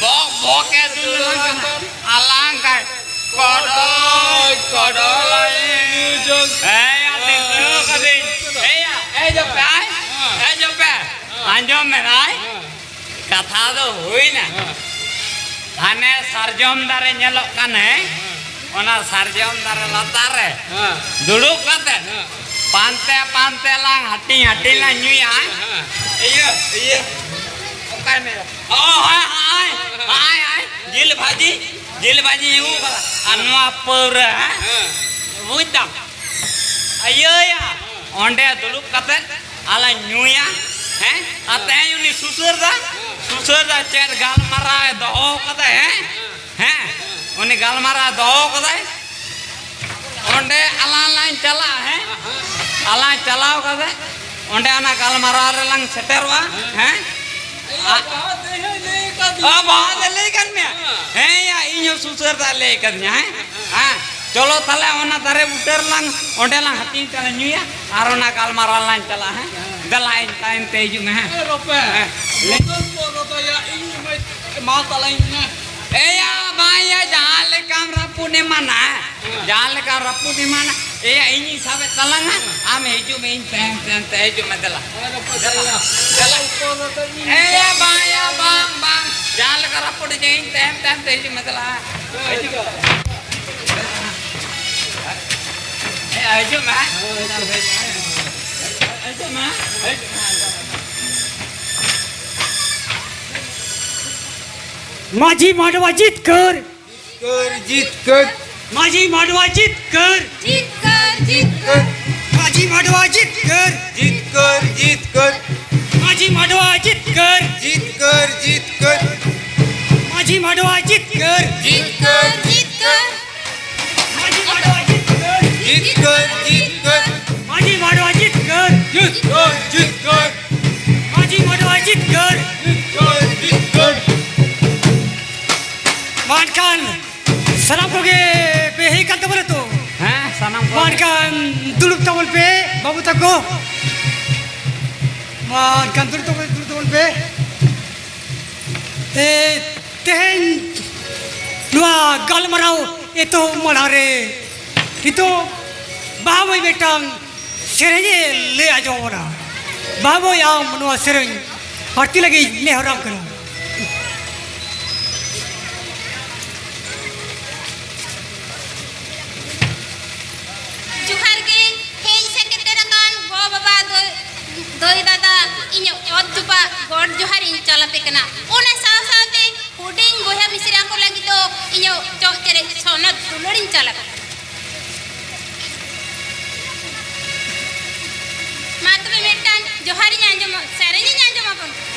ᱵᱚᱠ ᱵᱚᱠ ᱮ ᱫᱩᱞ ᱟᱞᱟᱝ ᱠᱟᱱᱟ᱾ ᱟᱞᱟᱝ ᱠᱟᱭ ᱠᱚᱰᱚᱡ, ᱠᱚᱰᱚᱡ᱾ ᱧᱩ ᱡᱚᱝ᱾ ᱦᱮᱸᱭᱟ, ᱫᱤᱥᱟᱹᱣ ᱠᱟᱹᱫᱟᱹᱧ᱾ ᱦᱮᱸᱭᱟ, ᱮ ᱡᱚᱯᱮ, ᱟᱭ, ᱮ ᱡᱚᱯᱮ᱾ ᱟᱸᱡᱚᱢ ᱢᱮ, ᱟᱭ᱾ ᱦᱮᱸ᱾ ᱠᱟᱛᱷᱟ ᱫᱚ ᱦᱩᱭᱱᱟ᱾ ᱦᱮᱸ᱾ ᱦᱟᱱᱮ ᱥᱟᱨᱡᱚᱢ ᱫᱟᱨᱮ ᱧᱮᱞᱚᱜ ᱠᱟᱱ, ᱦᱮᱸ? ᱦᱮᱸ᱾ ᱚᱱᱟ ᱥᱟᱨᱡᱚᱢ ᱫᱟᱨᱮ ᱞᱟᱛᱟᱨ ᱨᱮ ᱦᱮᱸ᱾ ᱫᱩᱲᱩᱵ ᱠᱟᱛᱮ ᱦᱮᱸ᱾ ᱯᱟᱱᱛᱮ ᱯᱟᱱᱛᱮ ᱞᱟᱝ ᱦᱟᱹᱴᱤᱧ ᱦᱟᱹᱴᱤᱧ ᱞᱟᱝ ᱧᱩᱭᱟ, ᱦᱮᱸ? ᱦᱮᱸ᱾ ᱤᱭᱟᱹ, ᱤᱭᱟᱹ, ᱚᱠᱟᱭ ᱢᱮ? ᱚ, ᱦᱮᱸ, ᱦᱮᱸ, ᱦᱮᱸ, ᱦᱮᱸ᱾ ᱡᱤᱞ ᱵᱷᱟᱹᱡᱤ, ᱡᱤᱞ ᱵᱷᱟᱹᱡᱤ ᱟᱹᱜᱩ ᱠᱟᱫᱟ᱾ ᱟᱨ ᱱᱚᱣᱟ ᱯᱟᱹᱣᱨᱟᱹ, ᱦᱮᱸ? ᱦᱮᱸ᱾ ᱵᱩᱡᱽ ᱫᱟᱢ? ᱤᱭᱟᱹᱭᱟ, ᱦᱮᱸ᱾ ᱚᱸᱰᱮ ᱫᱩᱲᱩᱵ ᱠᱟᱛᱮ ᱟᱞᱟᱝ ᱧᱩᱭᱟ, ᱦᱮᱸ? ᱟᱨ ᱦᱮᱸ᱾ ᱛᱮᱦᱮᱧ ᱩᱱᱤ ᱥᱩᱥᱟᱹᱨ ᱫᱟ, ᱦᱮᱸ᱾ ᱥᱩᱥᱟᱹᱨ ᱫᱟ ᱪᱮᱫ ᱜᱟᱞᱢᱟᱨᱟᱣ ᱮ ᱫᱚᱦᱚ ᱠᱟᱫᱟ, ᱦᱮᱸ? ᱦᱮᱸ᱾ ᱦᱮᱸ, ᱩᱱᱤ ᱜᱟᱞᱢᱟᱨᱟᱣ ᱫᱚᱦᱚ ᱠᱟᱫᱟᱭ᱾ ᱚᱸᱰᱮ ᱟᱞᱟᱝ ᱞᱟᱝ ᱪᱟᱞᱟᱜᱼᱟ, ᱦᱮᱸ? ᱟᱞᱟᱝ ᱪᱟᱞᱟᱣ ᱠᱟᱛᱮ ᱚᱸᱰᱮ ᱚᱱᱟ ᱜᱟᱞᱢᱟᱨᱟᱣ ᱨᱮᱞᱟᱝ ᱥᱮᱴᱮᱨᱚᱜᱼᱟ, ᱦᱮᱸ? ᱟ-, ᱵᱟᱦᱟ ᱫᱟᱹᱭ ᱦᱚᱸᱭ ᱞᱟᱹᱭ ᱟᱠᱟᱫ ᱚ, ᱵᱟᱦᱟ ᱫᱚ ᱞᱟᱹᱭ ᱠᱟᱫ ᱢᱮᱭᱟ? ᱦᱮᱸ᱾ ᱦᱮᱸ ᱭᱟ, ᱤᱧ ᱦᱚᱸ ᱥᱩᱥᱟᱹᱨ ᱫᱟ ᱞᱟᱹᱭ ᱠᱟᱫᱤᱧᱟ, ᱦᱮᱸ? ᱦᱮᱸ, ᱪᱚᱞᱚ ᱛᱟᱦᱞᱮ ᱚᱱᱟ ᱫᱟᱨᱮ ᱵᱩᱴᱟᱹ ᱨᱮᱞᱟᱝ, ᱚᱸᱰᱮ ᱞᱟᱝ ᱦᱟᱹᱴᱤᱧ ᱛᱮᱞᱟᱝ ᱧᱩᱭᱟ ᱟᱨ ᱚᱱᱟ ᱜᱟᱞᱢᱟᱨᱟᱣ ᱞᱟᱝ ᱪᱟᱞᱟᱜᱼᱟ, ᱦᱮᱸ? ᱦᱮᱸ᱾ ᱫᱮᱞᱟ, ᱤᱧ ᱛᱟᱭᱚᱢ ᱛᱮ ᱦᱤᱡᱩᱜ ᱢᱮ, ᱦᱮᱸ᱾ ᱮ ᱵᱟᱯᱮ, ᱦᱮᱸ᱾ ᱞᱟᱹᱭ- ᱵᱚᱫᱚᱞ ᱠᱚ ᱨᱚᱫᱚᱭᱟ, ᱤᱧ ᱢᱟ, ᱢᱟ ᱛᱟᱞᱟᱧ ᱢᱮ᱾ ᱮᱭᱟ ᱵᱟᱝᱭᱟ, ᱡᱟᱦᱟᱸ ᱞᱮᱠᱟᱢ ᱨᱟᱹᱯᱩᱫ ᱮᱢᱟᱱᱟ, ᱦᱮᱸ᱾ ᱡᱟᱦᱟᱸ ᱞᱮᱠᱟᱢ ᱨᱟᱹᱯᱩᱫ ᱮᱢᱟᱱᱟ, ᱮᱭᱟ, ᱤᱧᱤᱧ ᱥᱟᱵᱮᱫ ᱛᱟᱞᱟᱝᱟ, ᱦᱮᱸ᱾ ᱟᱢ ᱦᱤᱡᱩᱜ ᱢᱮ, ᱤᱧ ᱛᱟᱭᱚᱢ ᱛᱟᱭᱚᱢ ᱛᱮ ᱦᱤᱡᱩᱜ ᱢᱮ, ᱫᱮᱞᱟ᱾ ᱮ ᱵᱟᱯᱮ, ᱫᱮᱞᱟ᱾ ᱫᱮᱞᱟ᱾ ᱮᱭᱟ ᱵᱟᱝᱭᱟ, ᱵᱟᱝ, ᱵᱟᱝ, ᱡᱟᱦᱟᱸ ᱞᱮᱠᱟ ᱨᱟᱹᱯᱩᱫ ᱤᱧ, ᱤᱧ ᱛᱟᱭᱚᱢ ᱛᱟᱭᱚᱢ ᱛᱮ ᱦᱤᱡᱩᱜ ᱢᱮ, ᱫᱮᱞᱟ᱾ ᱦᱤᱡᱩᱜ ᱢᱮ᱾ ᱦᱮᱸ, ᱦᱤᱡᱩᱜ ᱢᱮ᱾ ᱦᱤᱡᱩᱜ ᱢᱮ᱾ ᱦᱤᱡᱩᱜ ᱢᱮ᱾ ᱢᱟᱹᱡᱷᱤ ᱢᱟᱰᱣᱟ ᱡᱤᱛᱠᱟᱹᱨ᱾ ᱡᱤᱛᱠᱟᱹᱨ, ᱡᱤᱛᱠᱟᱹᱨ᱾ ᱢᱟᱹᱡᱷᱤ ᱢᱟᱰᱣᱟ ᱡᱤᱛᱠᱟᱹᱨ᱾ ᱡᱤᱛᱠᱟᱹᱨ, ᱡᱤᱛᱠᱟᱹᱨ᱾ ᱢᱟᱹᱡᱷᱤ ᱢᱟᱰᱣᱟ ᱡᱤᱛᱠᱟᱹᱨ᱾ ᱡᱤᱛᱠᱟᱹᱨ, ᱡᱤᱛᱠᱟᱹᱨ᱾ ᱢᱟᱹᱡᱷᱤ ᱢᱟᱰᱣᱟ ᱡᱤᱛᱠᱟᱹᱨ᱾ ᱡᱤᱛᱠᱟᱹᱨ, ᱡᱤᱛᱠᱟᱹᱨ᱾ ᱢᱟᱹᱡᱷᱤ ᱢᱟᱰᱣᱟ ᱡᱤᱛᱠᱟᱹᱨ᱾ ᱡᱤᱛᱠᱟᱹᱨ, ᱡᱤᱛᱠᱟᱹᱨ᱾ ᱢᱟᱹᱡᱷᱤ ᱢᱟᱰᱣᱟ ᱡᱤᱛᱠᱟᱹᱨ᱾ ᱡᱤᱛᱠᱟᱹᱨ, ᱡᱤᱛᱠᱟᱹᱨ᱾ ᱢᱟᱹᱡᱷᱤ ᱢᱟᱰᱣᱟ ᱡᱤᱛᱠᱟᱹᱨ᱾ ᱡᱤᱛᱠᱟᱹᱨ, ᱡᱤᱛᱠᱟᱹᱨ᱾ ᱢᱟᱹᱡᱷᱤ ᱢᱟᱰᱣᱟ ᱡᱤᱛᱠᱟᱹᱨ᱾ ᱡᱤᱛᱠᱟᱹᱨ, ᱡᱤᱛᱠᱟᱹᱨ᱾ ᱢᱟ ᱮᱱᱠᱷᱟᱱ ᱥᱟᱱᱟᱢ ᱠᱚᱜᱮ ᱯᱮ ᱦᱮᱡ ᱠᱟᱱ ᱛᱟᱵᱚᱱᱟ ᱛᱚ? ᱦᱮᱸ, ᱥᱟᱱᱟᱢ ᱠᱚ᱾ ᱢᱟ ᱮᱱᱠᱷᱟᱱ ᱫᱩᱲᱩᱵ ᱛᱟᱵᱚᱱ ᱯᱮ, ᱵᱟᱹᱵᱩ ᱛᱟᱠᱚ᱾ ᱢᱟ ᱮᱱᱠᱷᱟᱱ ᱫᱩᱲᱩᱵ ᱛᱟᱵᱚᱱ, ᱫᱩᱲᱩᱵ ᱛᱟᱵᱚᱱ ᱯᱮ᱾ ᱮ, ᱛᱮᱦᱮᱧ ᱱᱚᱣᱟ ᱜᱟᱞᱢᱟᱨᱟᱣ ᱮᱛᱚᱦᱚᱵ ᱢᱟᱲᱟᱝ ᱨᱮ ᱱᱤᱛᱚᱜ ᱵᱟᱦᱟ ᱢᱟᱹᱭ ᱢᱤᱫᱴᱟᱝ ᱥᱮᱨᱮᱧ ᱮ ᱞᱟᱹᱭ ᱟᱸᱡᱚᱢ ᱟᱵᱚᱱᱟ᱾ ᱵᱟᱦᱟ ᱢᱟᱹᱭ, ᱟᱢ ᱱᱚᱣᱟ ᱥᱮᱨᱮᱧ ᱟᱨᱛᱤ ᱞᱟᱹᱜᱤᱫ ᱱᱮᱦᱚᱨᱟᱢ ᱠᱟᱱᱟ᱾ ᱡᱚᱦᱟᱨ ᱜᱮ, ᱦᱮᱡ ᱥᱮᱴᱮᱨ ᱟᱠᱟᱱ ᱜᱚ ᱵᱟᱵᱟ, ᱫᱟᱹᱭ, ᱫᱟᱹᱭ ᱫᱟᱫᱟ, ᱤᱧᱟᱹᱜ ᱚᱛ ᱡᱚᱯᱟᱜ ᱜᱚᱰ ᱡᱚᱦᱟᱨ ᱤᱧ ᱪᱟᱞ ᱟᱯᱮ ᱠᱟᱱᱟ᱾ ᱚᱱᱟ ᱥᱟᱶ ᱥᱟᱶᱛᱮ ᱦᱩᱰᱤᱧ ᱵᱚᱭᱦᱟ ᱢᱤᱥᱨᱟ ᱠᱚ ᱞᱟᱹᱜᱤᱫ ᱫᱚ ᱤᱧᱟᱹᱜ ᱪᱚᱜ ᱪᱮᱨᱮᱡ ᱥᱚᱱᱚᱛ ᱫᱩᱞᱟᱹᱲᱤᱧ ᱪᱟᱞ ᱟᱠᱚ ᱠᱟᱱᱟ᱾ ᱢᱟ ᱛᱚᱵᱮ ᱢᱤᱫᱴᱟᱝ ᱡᱚᱦᱟᱨᱤᱧ ᱟᱸᱡᱚᱢᱟ, ᱥᱮᱨᱮᱧᱤᱧ ᱟᱸᱡᱚᱢ ᱟᱵᱚᱱ ᱠᱟᱱᱟ᱾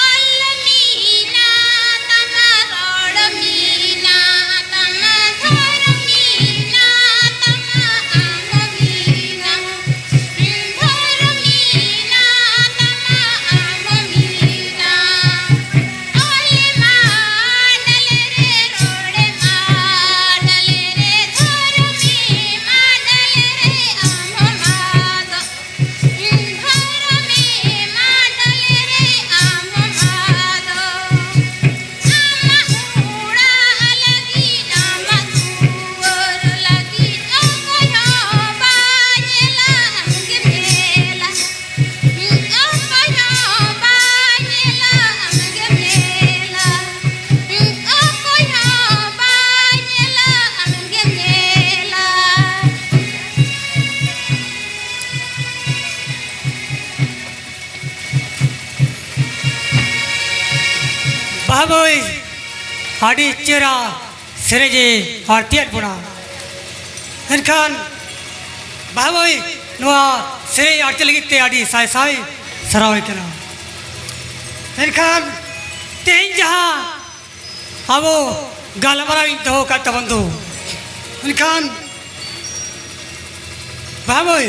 ᱚᱞ ᱢᱮᱱᱟᱜ ᱛᱟᱢᱟ, ᱨᱚᱲ ᱢᱮᱱᱟᱜ ᱛᱟᱢᱟ, ᱫᱷᱚᱨᱚᱢ ᱢᱮᱱᱟᱜ ᱛᱟᱢᱟ, ᱟᱢ ᱢᱮᱱᱟᱢ᱾ ᱦᱳᱭ, ᱟᱹᱰᱤ ᱪᱮᱦᱨᱟ ᱥᱮᱨᱮᱧ ᱮ ᱟᱬᱛᱤᱭᱟᱫ ᱵᱚᱱᱟ᱾ ᱮᱱᱠᱷᱟᱱ ᱵᱟᱦᱟ ᱢᱟᱹᱭ, ᱱᱚᱣᱟ ᱥᱮᱨᱮᱧ ᱟᱬᱛᱤ ᱞᱟᱹᱜᱤᱫ ᱛᱮ ᱟᱹᱰᱤ ᱥᱟᱭ ᱥᱟᱭ ᱥᱟᱨᱦᱟᱣ ᱮ ᱠᱟᱱᱟ᱾ ᱮᱱᱠᱷᱟᱱ ᱛᱮᱦᱮᱧ ᱡᱟᱦᱟᱸ ᱟᱵᱚ ᱜᱟᱞᱢᱟᱨᱟᱣ ᱤᱧ ᱫᱚᱦᱚ ᱟᱠᱟᱫ ᱛᱟᱵᱚᱱ ᱫᱚ, ᱮᱱᱠᱷᱟᱱ ᱵᱟᱦᱟ ᱢᱟᱹᱭ,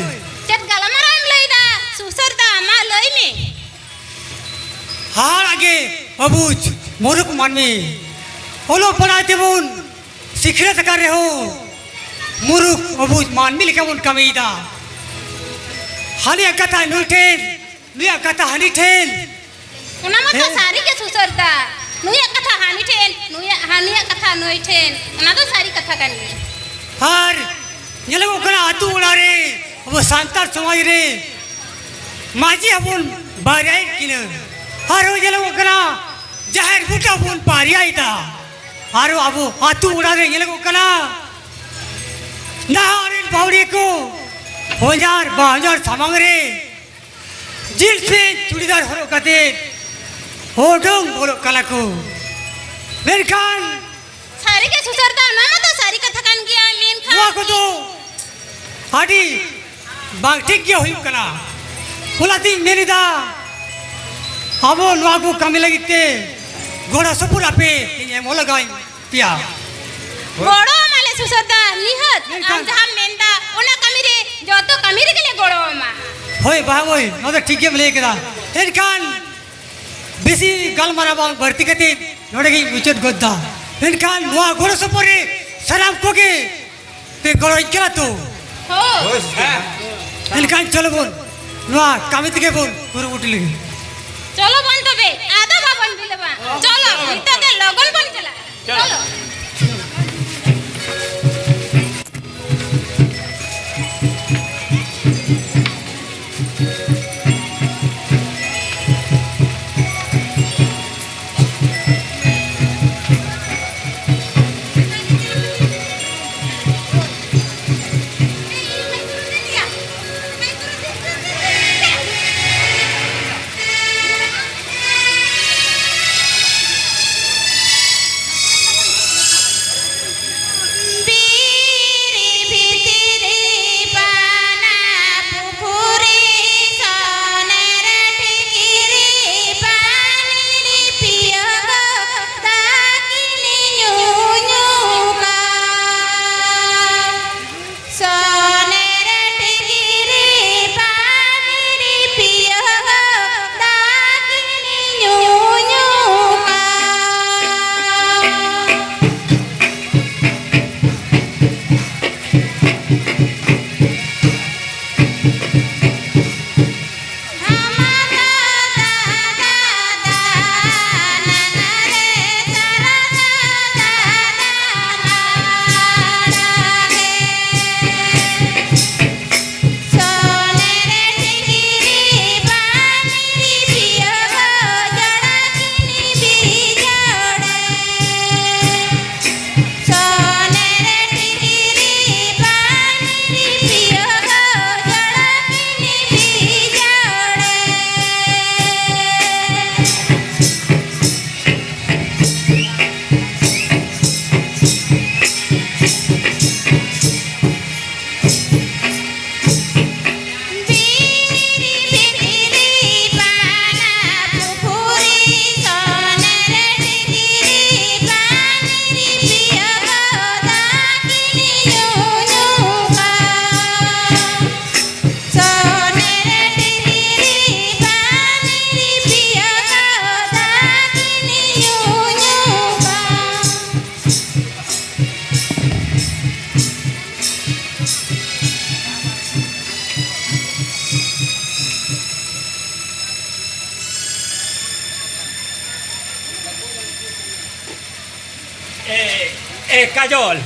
ᱪᱮᱫ ᱜᱟᱞᱢᱟᱨᱟᱣ ᱮᱢ ᱞᱟᱹᱭᱫᱟ ᱥᱩᱥᱟᱹᱨ ᱫᱟ? ᱢᱟ ᱞᱟᱹᱭ ᱢᱮ᱾ ᱦᱟᱦᱟᱲᱟᱜ ᱜᱮ ᱚᱵᱩᱡᱽ ᱢᱩᱨᱩᱠ ᱢᱟᱹᱱᱢᱤ᱾ ᱚᱞᱚᱜ ᱯᱟᱲᱦᱟᱣ ᱛᱮᱵᱚᱱ ᱥᱤᱠᱷᱱᱟᱹᱛ ᱟᱠᱟᱱ ᱨᱮᱦᱚᱸ ᱢᱩᱨᱩᱠ ᱚᱵᱩᱡᱽ ᱢᱟᱹᱱᱢᱤ ᱞᱮᱠᱟ ᱵᱚᱱ ᱠᱟᱹᱢᱤᱭᱮᱫᱟ᱾ ᱦᱟᱹᱱᱤᱭᱟᱜ ᱠᱟᱛᱷᱟ ᱱᱩᱭ ᱴᱷᱮᱱ, ᱱᱩᱭᱟᱜ ᱠᱟᱛᱷᱟ ᱦᱟᱹᱱᱤ ᱴᱷᱮᱱ᱾ ᱚᱱᱟ ᱢᱟ ᱛᱚ ᱦᱮᱸ᱾ ᱥᱟᱹᱨᱤ ᱜᱮ ᱥᱩᱥᱟᱹᱨ ᱫᱟ᱾ ᱱᱩᱭᱟᱜ ᱠᱟᱛᱷᱟ ᱦᱟᱹᱱᱤ ᱴᱷᱮᱱ, ᱱᱩᱭᱟᱜ, ᱦᱟᱹᱱᱤᱭᱟᱜ ᱠᱟᱛᱷᱟ ᱱᱩᱭ ᱴᱷᱮᱱ᱾ ᱚᱱᱟ ᱫᱚ ᱥᱟᱹᱨᱤ ᱠᱟᱛᱷᱟ ᱠᱟᱱ ᱜᱮᱭᱟ᱾ ᱟᱨ ᱧᱮᱞᱚᱜᱚᱜ ᱠᱟᱱᱟ ᱟᱹᱛᱩ ᱚᱲᱟᱜ ᱨᱮ ᱟᱵᱚ ᱥᱟᱱᱛᱟᱲ ᱥᱚᱢᱟᱡᱽ ᱨᱮ ᱢᱟᱹᱡᱷᱤ ᱦᱚᱯᱚᱱ ᱵᱟᱨᱭᱟᱭᱮᱫ ᱠᱤᱱᱟᱹ᱾ ᱟᱨᱦᱚᱸ ᱧᱮᱞᱚᱜᱚᱜ ᱠᱟᱱᱟ ᱡᱟᱦᱮᱨ ᱵᱩᱴᱟᱹ ᱦᱚᱯᱚᱱ ᱵᱟᱨᱭᱟᱭᱮᱫᱟ᱾ ᱟᱨᱦᱚᱸ ᱟᱵᱚ ᱟᱹᱛᱩ ᱚᱲᱟᱜ ᱨᱮ ᱧᱮᱞᱚᱜᱚᱜ ᱠᱟᱱᱟ ᱱᱟᱦᱟᱜ ᱨᱮᱱ ᱵᱟᱹᱣᱲᱤᱭᱟᱹ ᱠᱚ ᱦᱚᱧᱦᱟᱨ ᱵᱟ ᱦᱚᱧᱦᱟᱨ ᱥᱟᱢᱟᱝ ᱨᱮ ᱡᱤᱱᱥ ᱯᱮᱱᱴ ᱪᱩᱲᱤᱫᱟᱨ ᱦᱚᱨᱚᱜ ᱠᱟᱛᱮ ᱩᱰᱩᱝ ᱵᱚᱞᱚᱜ ᱠᱟᱱᱟ ᱠᱚ᱾ ᱢᱮᱱᱠᱷᱟᱱ ᱥᱟᱹᱨᱤ ᱜᱮ ᱥᱩᱥᱟᱹᱨ ᱫᱟ, ᱚᱱᱟ ᱢᱟ ᱛᱚ ᱥᱟᱹᱨᱤ ᱠᱟᱛᱷᱟ ᱠᱟᱱ ᱜᱮᱭᱟ, ᱢᱮᱱᱠᱷᱟᱱ ᱱᱚᱣᱟ ᱠᱚᱫᱚ ᱟᱹᱰᱤ ᱵᱟᱝ ᱴᱷᱤᱠ ᱜᱮ ᱦᱩᱭᱩᱜ ᱠᱟᱱᱟ᱾ ᱚᱱᱟᱛᱤᱧ ᱢᱮᱱ ᱮᱫᱟ, ᱟᱵᱚ ᱱᱚᱣᱟ ᱠᱚ ᱠᱟᱹᱢᱤ ᱞᱟᱹᱜᱤᱫ ᱛᱮ ᱜᱚᱲᱚ ᱥᱚᱯᱚᱦᱚᱫ ᱟᱯᱮ ᱤᱧ ᱮᱢ ᱞᱟᱜᱟᱣᱤᱧ ᱯᱮᱭᱟ᱾ ᱜᱚᱲᱚ ᱟᱢᱟᱞᱮ ᱥᱩᱥᱟᱹᱨ ᱫᱟ, ᱱᱤᱦᱟᱹᱛ ᱟᱢ ᱢᱮᱱᱠᱷᱟᱱ ᱡᱟᱦᱟᱸᱢ ᱢᱮᱱᱫᱟ ᱚᱱᱟ ᱠᱟᱹᱢᱤ ᱨᱮ, ᱡᱚᱛᱚ ᱠᱟᱹᱢᱤ ᱨᱮᱜᱮ ᱞᱮ ᱜᱚᱲᱚ ᱟᱢᱟ᱾ ᱦᱳᱭ ᱵᱟᱦᱟ ᱢᱟᱹᱭ, ᱱᱚᱣᱟ ᱫᱚ ᱴᱷᱤᱠ ᱜᱮᱢ ᱞᱟᱹᱭ ᱠᱮᱫᱟ᱾ ᱮᱱᱠᱷᱟᱱ ᱵᱮᱥᱤ ᱜᱟᱞᱢᱟᱨᱟᱣ ᱵᱟᱝ ᱵᱟᱹᱲᱛᱤ ᱠᱟᱛᱮ ᱱᱚᱰᱮ ᱜᱤᱧ ᱢᱩᱪᱟᱹᱫ ᱜᱚᱫ ᱫᱟ᱾ ᱢᱮᱱᱠᱷᱟᱱ ᱱᱚᱣᱟ ᱜᱚᱲᱚ ᱥᱚᱯᱚᱦᱚᱫ ᱨᱮ ᱥᱟᱱᱟᱢ ᱠᱚᱜᱮ ᱯᱮ ᱜᱚᱲᱚᱧ ᱠᱟᱱᱟ ᱛᱚ? ᱦᱳᱭ᱾ ᱮᱱᱠᱷᱟᱱ ᱪᱚᱞᱚ ᱵᱚᱱ ᱱᱚᱣᱟ ᱠᱟᱹᱢᱤ ᱛᱮᱜᱮ ᱵᱚᱱ ᱠᱩᱨᱩᱢᱩᱴᱩ ᱞᱮᱜᱮ᱾ ᱪᱚᱞᱚ ᱵᱚᱱ ᱛᱚᱵᱮ, ᱟᱫᱚ ᱵᱟᱵᱚᱱ ᱵᱤᱞᱚᱢᱟ᱾ ᱪᱚᱞᱚ, ᱱᱤᱛᱚᱜ ᱜᱮ ᱞᱚᱜᱚᱱ ᱵᱚᱱ ᱪᱟᱞᱟᱜ᱾ ᱪᱚᱞᱚ᱾ ᱮ, ᱮ, ᱠᱟᱡᱚᱞ,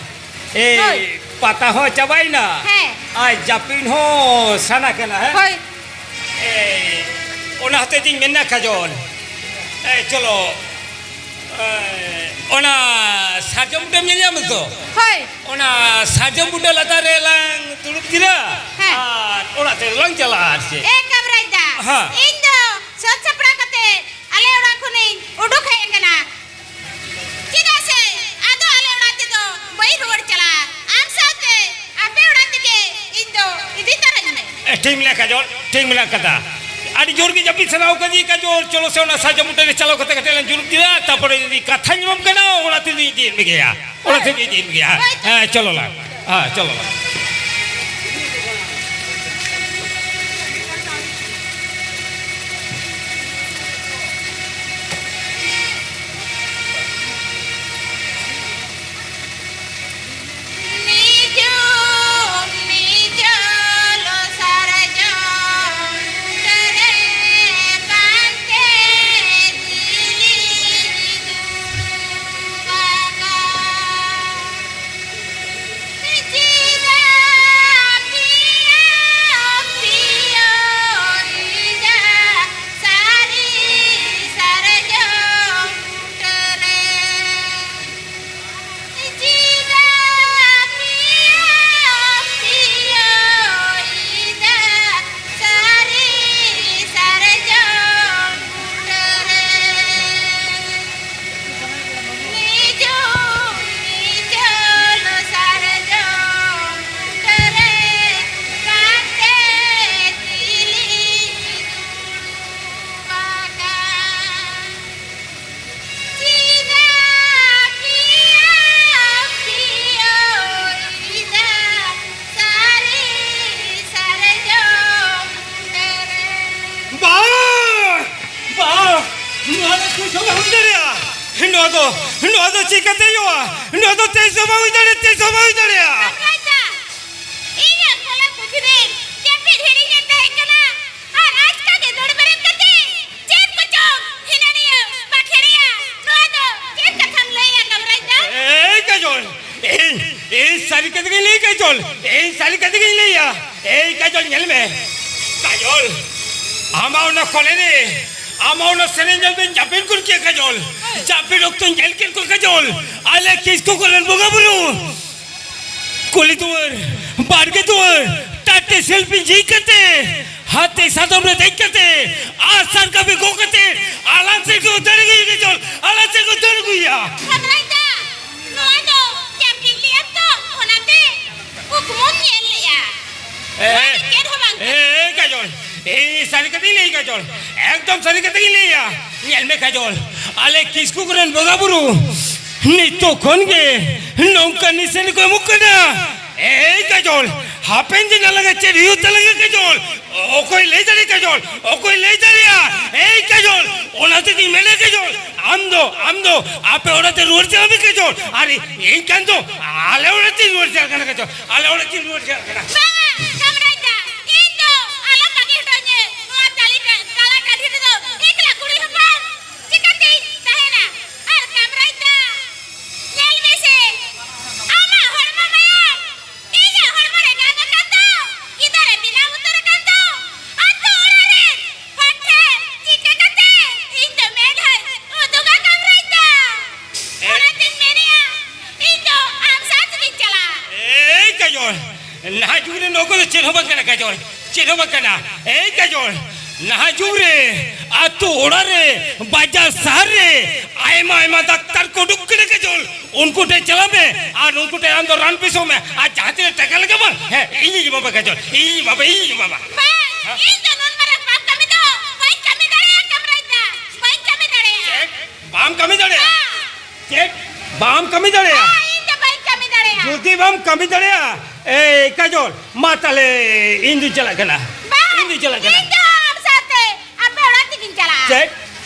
ᱮ, ᱦᱳᱭ᱾ ᱯᱟᱛᱟ ᱦᱚᱸ ᱪᱟᱵᱟᱭᱮᱱᱟ᱾ ᱦᱮᱸ᱾ ᱟᱨ ᱡᱟᱹᱯᱤᱫ ᱦᱚᱸ ᱥᱟᱱᱟ ᱠᱟᱱᱟ, ᱦᱮᱸ? ᱦᱳᱭ᱾ ᱮ, ᱚᱱᱟ ᱦᱚᱛᱮᱡ ᱛᱤᱧ ᱢᱮᱱᱟ, ᱠᱟᱡᱚᱞ, ᱮ, ᱪᱚᱞᱚ, ᱮ, ᱚᱱᱟ ᱥᱟᱨᱡᱚᱢ ᱵᱩᱴᱟᱹᱢ ᱧᱮᱞ ᱧᱟᱢ ᱫᱚ? ᱦᱳᱭ᱾ ᱚᱱᱟ ᱥᱟᱨᱡᱚᱢ ᱵᱩᱴᱟᱹ ᱞᱟᱛᱟᱨ ᱨᱮ ᱞᱟᱝ ᱫᱩᱲᱩᱵ ᱡᱤᱨᱟᱹᱜᱼᱟ᱾ ᱦᱮᱸ᱾ ᱟᱨ ᱚᱲᱟᱜ ᱛᱮ ᱞᱟᱝ ᱪᱟᱞᱟᱜᱼᱟ, ᱟᱨ ᱪᱮᱫ? ᱮ ᱠᱟᱢᱨᱟᱡᱽ ᱫᱟ, ᱦᱮᱸ᱾ ᱤᱧ ᱫᱚ ᱥᱟᱹᱛ ᱥᱟᱯᱲᱟᱣ ᱠᱟᱛᱮ ᱟᱞᱮ ᱚᱲᱟᱜ ᱠᱷᱚᱱᱤᱧ ᱩᱰᱩᱠ ᱦᱮᱡ ᱟᱠᱟᱱᱟ᱾ ᱪᱮᱫᱟᱜ ᱥᱮ ᱟᱫᱚ ᱟᱞᱮ ᱚᱲᱟᱜ ᱛᱮᱫᱚ ᱵᱟᱹᱧ ᱨᱩᱣᱟᱹᱲ ᱪᱟᱞᱟᱜᱼᱟ᱾ ᱟᱢ ᱥᱟᱶᱛᱮ ᱟᱯᱮ ᱚᱲᱟᱜ ᱛᱮᱜᱮ ᱤᱧ ᱫᱚ ᱤᱫᱤ ᱛᱟᱨᱟᱧ ᱢᱮ᱾ ᱮ, ᱴᱷᱤᱠ ᱢᱮᱱᱟᱜ ᱠᱟᱡᱚᱞ, ᱴᱷᱤᱠ ᱢᱮᱱᱟᱜ ᱠᱟᱫᱟ᱾ ᱟᱹᱰᱤ ᱡᱳᱨ ᱜᱮ ᱡᱟᱹᱯᱤᱫ ᱥᱟᱱᱟ ᱠᱟᱫᱤᱧ ᱠᱟᱡᱚᱞ, ᱪᱚᱞᱚ ᱥᱮ ᱚᱱᱟ ᱥᱟᱨᱡᱚᱢ ᱵᱩᱴᱟᱹ ᱨᱮ ᱪᱟᱞᱟᱣ ᱠᱟᱛᱮ ᱠᱟᱹᱴᱤᱡ ᱞᱟᱝ ᱡᱩᱞᱩᱯ ᱠᱮᱫᱟ, ᱛᱟᱯᱚᱨᱮ ᱡᱩᱫᱤ ᱠᱟᱛᱷᱟᱧ ᱮᱢᱟᱢ ᱠᱟᱱᱟ, ᱚᱲᱟᱜ ᱛᱮᱫᱚᱧ ᱤᱫᱤᱭᱮᱫ ᱢᱮᱜᱮᱭᱟ, ᱚᱲᱟᱜ ᱛᱮᱫᱚᱧ ᱤᱫᱤᱭᱮᱫ ᱢᱮᱜᱮᱭᱟ᱾ ᱦᱮᱸ, ᱪᱚᱞᱚ ᱞᱟᱝ, ᱦᱮᱸ, ᱪᱚᱞᱚ ᱞᱟᱝ᱾ ᱱᱤᱡᱩᱢ ᱱᱤᱡᱚᱞ ᱥᱟᱨᱡᱚᱢ ᱵᱩᱴᱟᱹᱨᱮ ᱯᱟᱱᱛᱮ ᱛᱤᱞᱤᱧ ᱫᱩᱲᱩᱵ ᱟᱠᱟᱱ᱾ ᱪᱮᱫᱟᱜ ᱯᱤᱭᱳ ᱯᱤᱭᱳ ᱨᱤᱡᱟ ᱥᱟᱹᱨᱤ ᱥᱟᱨᱡᱚᱢ ᱵᱩᱴᱟᱹᱨᱮ? ᱪᱮᱫᱟᱜ ᱯᱤᱭᱳ ᱯᱤᱭᱳᱭ ᱫᱟ ᱥᱟᱹᱨᱤ ᱥᱟᱨᱡᱚᱢ ᱵᱩᱴᱟᱹᱨᱮ? ᱵᱟ! ᱵᱟ! ᱱᱚᱣᱟ ᱫᱚ ᱛᱤᱥ ᱦᱚᱸ ᱵᱟᱝ ᱦᱩᱭ ᱫᱟᱲᱮᱭᱟᱜᱼᱟ᱾ ᱱᱚᱣᱟ ᱫᱚ, ᱱᱚᱣᱟ ᱫᱚ ᱪᱤᱠᱟᱹᱛᱮ ᱦᱩᱭᱩᱜᱼᱟ? ᱱᱚᱣᱟ ᱫᱚ ᱛᱤᱥ ᱦᱚᱸ ᱵᱟᱝ ᱦᱩᱭ ᱫᱟᱲᱮᱭᱟᱜᱼᱟ, ᱛᱤᱥ ᱦᱚᱸ ᱵᱟᱝ ᱦᱩᱭ ᱫᱟᱲᱮᱭᱟᱜᱼᱟ᱾ ᱠᱟᱢᱨᱟᱡᱽ ᱫᱟ, ᱤᱧᱟᱜ ᱠᱚᱞᱮ ᱯᱩᱛᱷᱤ ᱨᱮ ᱡᱟᱹᱯᱤᱫ ᱦᱤᱲᱤᱧ ᱮᱱ ᱛᱟᱦᱮᱸ ᱠᱟᱱᱟ, ᱟᱨ ᱟᱪᱠᱟ ᱜᱮ ᱫᱟᱹᱲ ᱵᱮᱨᱮᱫ ᱠᱟᱛᱮ ᱪᱮᱫ ᱠᱚᱪᱚᱝ ᱦᱤᱱᱟᱹᱱᱤᱭᱟᱹ ᱵᱟᱠᱷᱮᱲᱮᱭᱟ᱾ ᱱᱚᱣᱟ ᱫᱚ ᱪᱮᱫ ᱠᱟᱛᱷᱟᱢ ᱞᱟᱹᱭᱟ, ᱠᱟᱢᱨᱟᱡᱽ ᱫᱟ? ᱮ, ᱤᱧ, ᱤᱧ ᱥᱟᱹᱨᱤ ᱠᱟᱛᱷᱟ ᱜᱤᱧ ᱞᱟᱹᱭᱟ ᱠᱟᱡᱚᱞ, ᱤᱧ ᱥᱟᱹᱨᱤ ᱠᱟᱛᱷᱟ ᱜᱤᱧ ᱞᱟᱹᱭᱟ᱾ ᱮᱭ ᱠᱟᱡᱚᱞ, ᱧᱮᱞ ᱢᱮ ᱠᱟᱡᱚᱞ, ᱟᱢᱟᱜ ᱚᱱᱟ ᱠᱚᱞᱮ ᱨᱮ, ᱟᱢᱟᱜ ᱚᱱᱟ ᱥᱮᱨᱮᱧ ᱧᱮᱞ ᱫᱚᱧ ᱡᱟᱹᱯᱤᱫ ᱜᱚᱫ ᱠᱮᱭᱟ ᱠᱟᱡᱚᱞ, ᱡᱟᱹᱯᱤᱫ ᱚᱠᱛᱚᱧ ᱧᱮᱞ ᱠᱮᱫ ᱠᱚᱣᱟ ᱠᱟᱡᱚᱞ, ᱟᱞᱮ ᱠᱤᱥᱠᱩ ᱠᱚᱨᱮᱱ ᱵᱚᱸᱜᱟ ᱵᱩᱨᱩ᱾ ᱠᱩᱞᱦᱤ ᱫᱩᱣᱟᱹᱨ, ᱵᱟᱲᱜᱮ ᱫᱩᱣᱟᱹᱨ, ᱴᱟᱴᱮ ᱥᱤᱞᱯᱤᱧ ᱡᱷᱤᱡ ᱠᱟᱛᱮ, ᱦᱟᱹᱛᱤ ᱥᱟᱫᱚᱢ ᱨᱮ ᱫᱮᱡ ᱠᱟᱛᱮ, ᱟᱨ ᱥᱟᱨ ᱠᱟᱹᱯᱤ ᱜᱚᱜ ᱠᱟᱛᱮ, ᱟᱞᱟᱝ ᱥᱮᱫ ᱠᱚ ᱫᱟᱹᱲ ᱟᱹᱜᱩᱭᱟ ᱠᱟᱡᱚᱞ, ᱟᱞᱟᱝ ᱥᱮᱫ ᱠᱚ ᱫᱟᱹᱲ ᱟᱹᱜᱩᱭᱟ᱾ ᱠᱟᱢᱨᱟᱭ ᱫᱟ, ᱱᱚᱣᱟ ᱫᱚ ᱡᱟᱹᱯᱤᱫ ᱞᱮᱜᱼᱟ ᱛᱚ, ᱚᱱᱟᱛᱮ ᱠᱩᱠᱢᱩᱢ ᱧᱮᱞ ᱞᱮᱜᱼᱟ᱾ ᱮ, ᱱᱚᱣᱟ ᱫᱚ ᱪᱮᱫ ᱦᱚᱸ ᱵᱟᱝ ᱮ, ᱠᱟᱱᱟ᱾ ᱮ, ᱠᱟᱡᱚᱞ, ᱤᱧ ᱥᱟᱹᱨᱤ ᱠᱟᱛᱷᱟᱧ ᱞᱟᱹᱭ ᱠᱟᱡᱚᱞ, ᱮᱠᱫᱚᱢ ᱥᱟᱹᱨᱤ ᱠᱟᱛᱷᱟ ᱜᱤᱧ ᱞᱟᱹᱭᱟ᱾ ᱧᱮᱞ ᱢᱮ ᱠᱟᱡᱚᱞ, ᱟᱞᱮ ᱠᱤᱥᱠᱩ ᱠᱚᱨᱮᱱ ᱵᱚᱸᱜᱟ ᱵᱩᱨᱩ ᱱᱤᱛᱚᱜ ᱠᱷᱚᱱ ᱜᱮ ᱱᱚᱝᱠᱟ ᱱᱤᱥᱟᱹᱱᱤ ᱠᱚ ᱮᱢᱚᱜ ᱠᱟᱱᱟ᱾ ᱮᱭ ᱠᱟᱡᱚᱞ, ᱦᱟᱯᱮᱱ ᱫᱤᱱ ᱟᱞᱟᱝ ᱪᱮᱫ ᱦᱩᱭᱩᱜ ᱛᱟᱞᱟᱝᱟ ᱠᱟᱡᱚᱞ? ᱚᱠᱚᱭ ᱞᱟᱹᱭ ᱫᱟᱲᱮᱭᱟᱜᱼᱟ ᱠᱟᱡᱚᱞ? ᱚᱠᱚᱭ ᱞᱟᱹᱭ ᱫᱟᱲᱮᱭᱟᱜᱼᱟ? ᱮᱭ ᱠᱟᱡᱚᱞ, ᱚᱱᱟ ᱛᱮᱜᱤᱧ ᱢᱮᱱᱟ ᱠᱟᱡᱚᱞ, ᱟᱢ ᱫᱚ, ᱟᱢ ᱫᱚ ᱟᱯᱮ ᱚᱲᱟᱜ ᱛᱮ ᱨᱩᱣᱟᱹᱲ ᱪᱟᱞᱟᱜ ᱢᱮ ᱠᱟᱡᱚᱞ᱾ ᱟᱨ ᱤᱧ ᱠᱷᱟᱱ ᱫᱚ ᱟᱞᱮ ᱚᱲᱟᱜ ᱛᱮᱧ ᱨᱩᱣᱟᱹᱲ ᱪᱟᱞᱟᱜ ᱠᱟᱱᱟ ᱠᱟᱡᱚᱞ, ᱟᱞᱮ ᱚᱲᱟᱜ ᱛᱮᱧ ᱨᱩᱣᱟᱹᱲ ᱪᱟᱞᱟᱜ ᱠᱟᱱᱟ᱾ ᱵᱟᱝᱟ, ᱠᱟᱢᱨᱟᱭ ᱫᱟ, ᱤᱧ ᱫᱚ ᱟᱞᱚᱢ ᱵᱟᱹᱜᱤ ᱦᱚᱴᱚᱧᱟᱹ᱾ ᱱᱚᱣᱟ ᱴᱟᱞᱤ ᱴᱟ-, ᱛᱟᱞᱟ ᱴᱟᱺᱰᱤ ᱨᱮᱫᱚ ᱮᱠᱞᱟ ᱠᱩᱲᱤ ᱦᱚᱯᱚᱱ ᱪᱤᱠᱟᱹᱛᱤᱧ ᱛᱟᱦᱮᱱᱟ? ᱟᱨ ᱠᱟᱢᱨᱟᱭ ᱫᱟ, ᱧᱮᱞ ᱢᱮᱥᱮ, ᱟᱢᱟᱜ ᱦᱚᱲᱢᱚ ᱢᱟᱭᱟᱢ ᱤᱧᱟᱜ ᱦᱚᱲᱢᱚ ᱨᱮ ᱜᱟᱱ ᱟᱠᱟᱱ ᱫᱚ, ᱜᱤᱫᱟᱹᱨᱮ ᱵᱮᱱᱟᱣ ᱩᱛᱟᱹᱨ ᱟᱠᱟᱱ ᱫᱚ, ᱟᱛᱳ ᱚᱲᱟᱜ ᱨᱮ ᱦᱚᱲ ᱴᱷᱮᱱ ᱪᱤᱠᱟᱹ ᱠᱟᱛᱮ ᱤᱧ ᱫᱚ ᱢᱮᱫᱦᱟᱧ ᱩᱫᱩᱜᱟ ᱠᱟᱢᱨᱟᱭ ᱫᱟ? ᱮ? ᱚᱱᱟᱛᱤᱧ ᱢᱮᱱᱮᱜᱼᱟ, ᱤᱧ ᱫᱚ ᱟᱢ ᱥᱟᱶ ᱛᱮᱜᱤᱧ ᱪᱟᱞᱟᱜᱼᱟ᱾ ᱮᱭ ᱠᱟᱡᱚᱞ, ᱱᱟᱦᱟᱜ ᱡᱩᱜᱽ ᱨᱮ ᱱᱚᱣᱟ ᱠᱚᱫᱚ ᱪᱮᱫ ᱦᱚᱸ ᱵᱟᱝ ᱠᱟᱱᱟ ᱠᱟᱡᱚᱞ, ᱪᱮᱫ ᱦᱚᱸ ᱵᱟᱝ ᱠᱟᱱᱟ᱾ ᱮᱭ ᱠᱟᱡᱚᱞ, ᱱᱟᱦᱟᱜ ᱡᱩᱜᱽ ᱨᱮ ᱟᱛᱳ ᱚᱲᱟᱜ ᱨᱮ, ᱵᱟᱡᱟᱨ ᱥᱟᱦᱟᱨ ᱨᱮ ᱟᱭᱢᱟ ᱟᱭᱢᱟ ᱰᱟᱠᱛᱟᱨ ᱠᱚ ᱩᱰᱩᱠ ᱠᱟᱱᱟ ᱠᱟᱡᱚᱞ, ᱩᱱᱠᱩ ᱴᱷᱮᱱ ᱪᱟᱞᱟᱜ ᱢᱮ ᱟᱨ ᱩᱱᱠᱩ ᱴᱷᱮᱱ ᱟᱢ ᱫᱚ ᱨᱟᱱ ᱵᱮᱥᱚᱜ ᱢᱮ᱾ ᱟᱨ ᱡᱟᱦᱟᱸ ᱛᱤᱱᱟᱹᱜ ᱴᱟᱠᱟ ᱞᱟᱜᱟᱜ ᱵᱟᱝ, ᱦᱮᱸ, ᱤᱧᱤᱧ ᱮᱢᱟᱢᱟ ᱠᱟᱡᱚᱞ, ᱤᱧᱤᱧ ᱮᱢᱟᱢᱟ, ᱤᱧᱤᱧ ᱮᱢᱟᱢᱟ᱾ ᱵᱟᱝ, ᱦᱮᱸ? ᱤᱧ ᱫᱚ ᱱᱩᱱ ᱢᱟᱨᱟᱝ ᱯᱟᱯ ᱠᱟᱹᱢᱤ ᱫᱚ ᱵᱟᱹᱧ ᱠᱟᱹᱢᱤ ᱫᱟᱲᱮᱭᱟᱜᱼᱟ ᱠᱟᱢᱨᱟᱭ ᱫᱟ, ᱵᱟᱹᱧ ᱠᱟᱹᱢᱤ ᱫᱟᱲᱮᱭᱟᱜᱼᱟ᱾ ᱪᱮᱫ? ᱵᱟᱢ ᱠᱟᱹᱢᱤ ᱫᱟᱲᱮᱭᱟᱜᱼᱟ? ᱵᱟᱝ᱾ ᱪᱮᱫ? ᱵᱟᱢ ᱠᱟᱹᱢᱤ ᱫᱟᱲᱮᱭᱟᱜᱼᱟ? ᱵᱟᱝ, ᱤᱧ ᱫᱚ ᱵᱟᱹᱧ ᱠᱟᱹᱢᱤ ᱫᱟᱲᱮᱭᱟᱜᱼᱟ᱾ ᱡᱩᱫᱤ ᱵᱟᱢ ᱠᱟᱹᱢᱤ ᱫᱟᱲᱮᱭᱟᱜᱼᱟ, ᱮᱭ ᱠᱟᱡᱚᱞ, ᱢᱟ ᱛᱟᱦᱞᱮ ᱤᱧ ᱫᱩᱧ ᱪᱟᱞᱟᱜ ᱠᱟᱱᱟ᱾ ᱵᱟᱝ, ᱤᱧ ᱫᱩᱧ ᱪᱟᱞᱟᱜ ᱠᱟᱱᱟ᱾ ᱤᱧ ᱫᱚ ᱟᱢ ᱥᱟᱶᱛᱮ ᱟᱯᱮ ᱚᱲᱟᱜ ᱛᱮᱜᱤᱧ ᱪᱟᱞᱟᱜᱼᱟ᱾ ᱪᱮᱫ?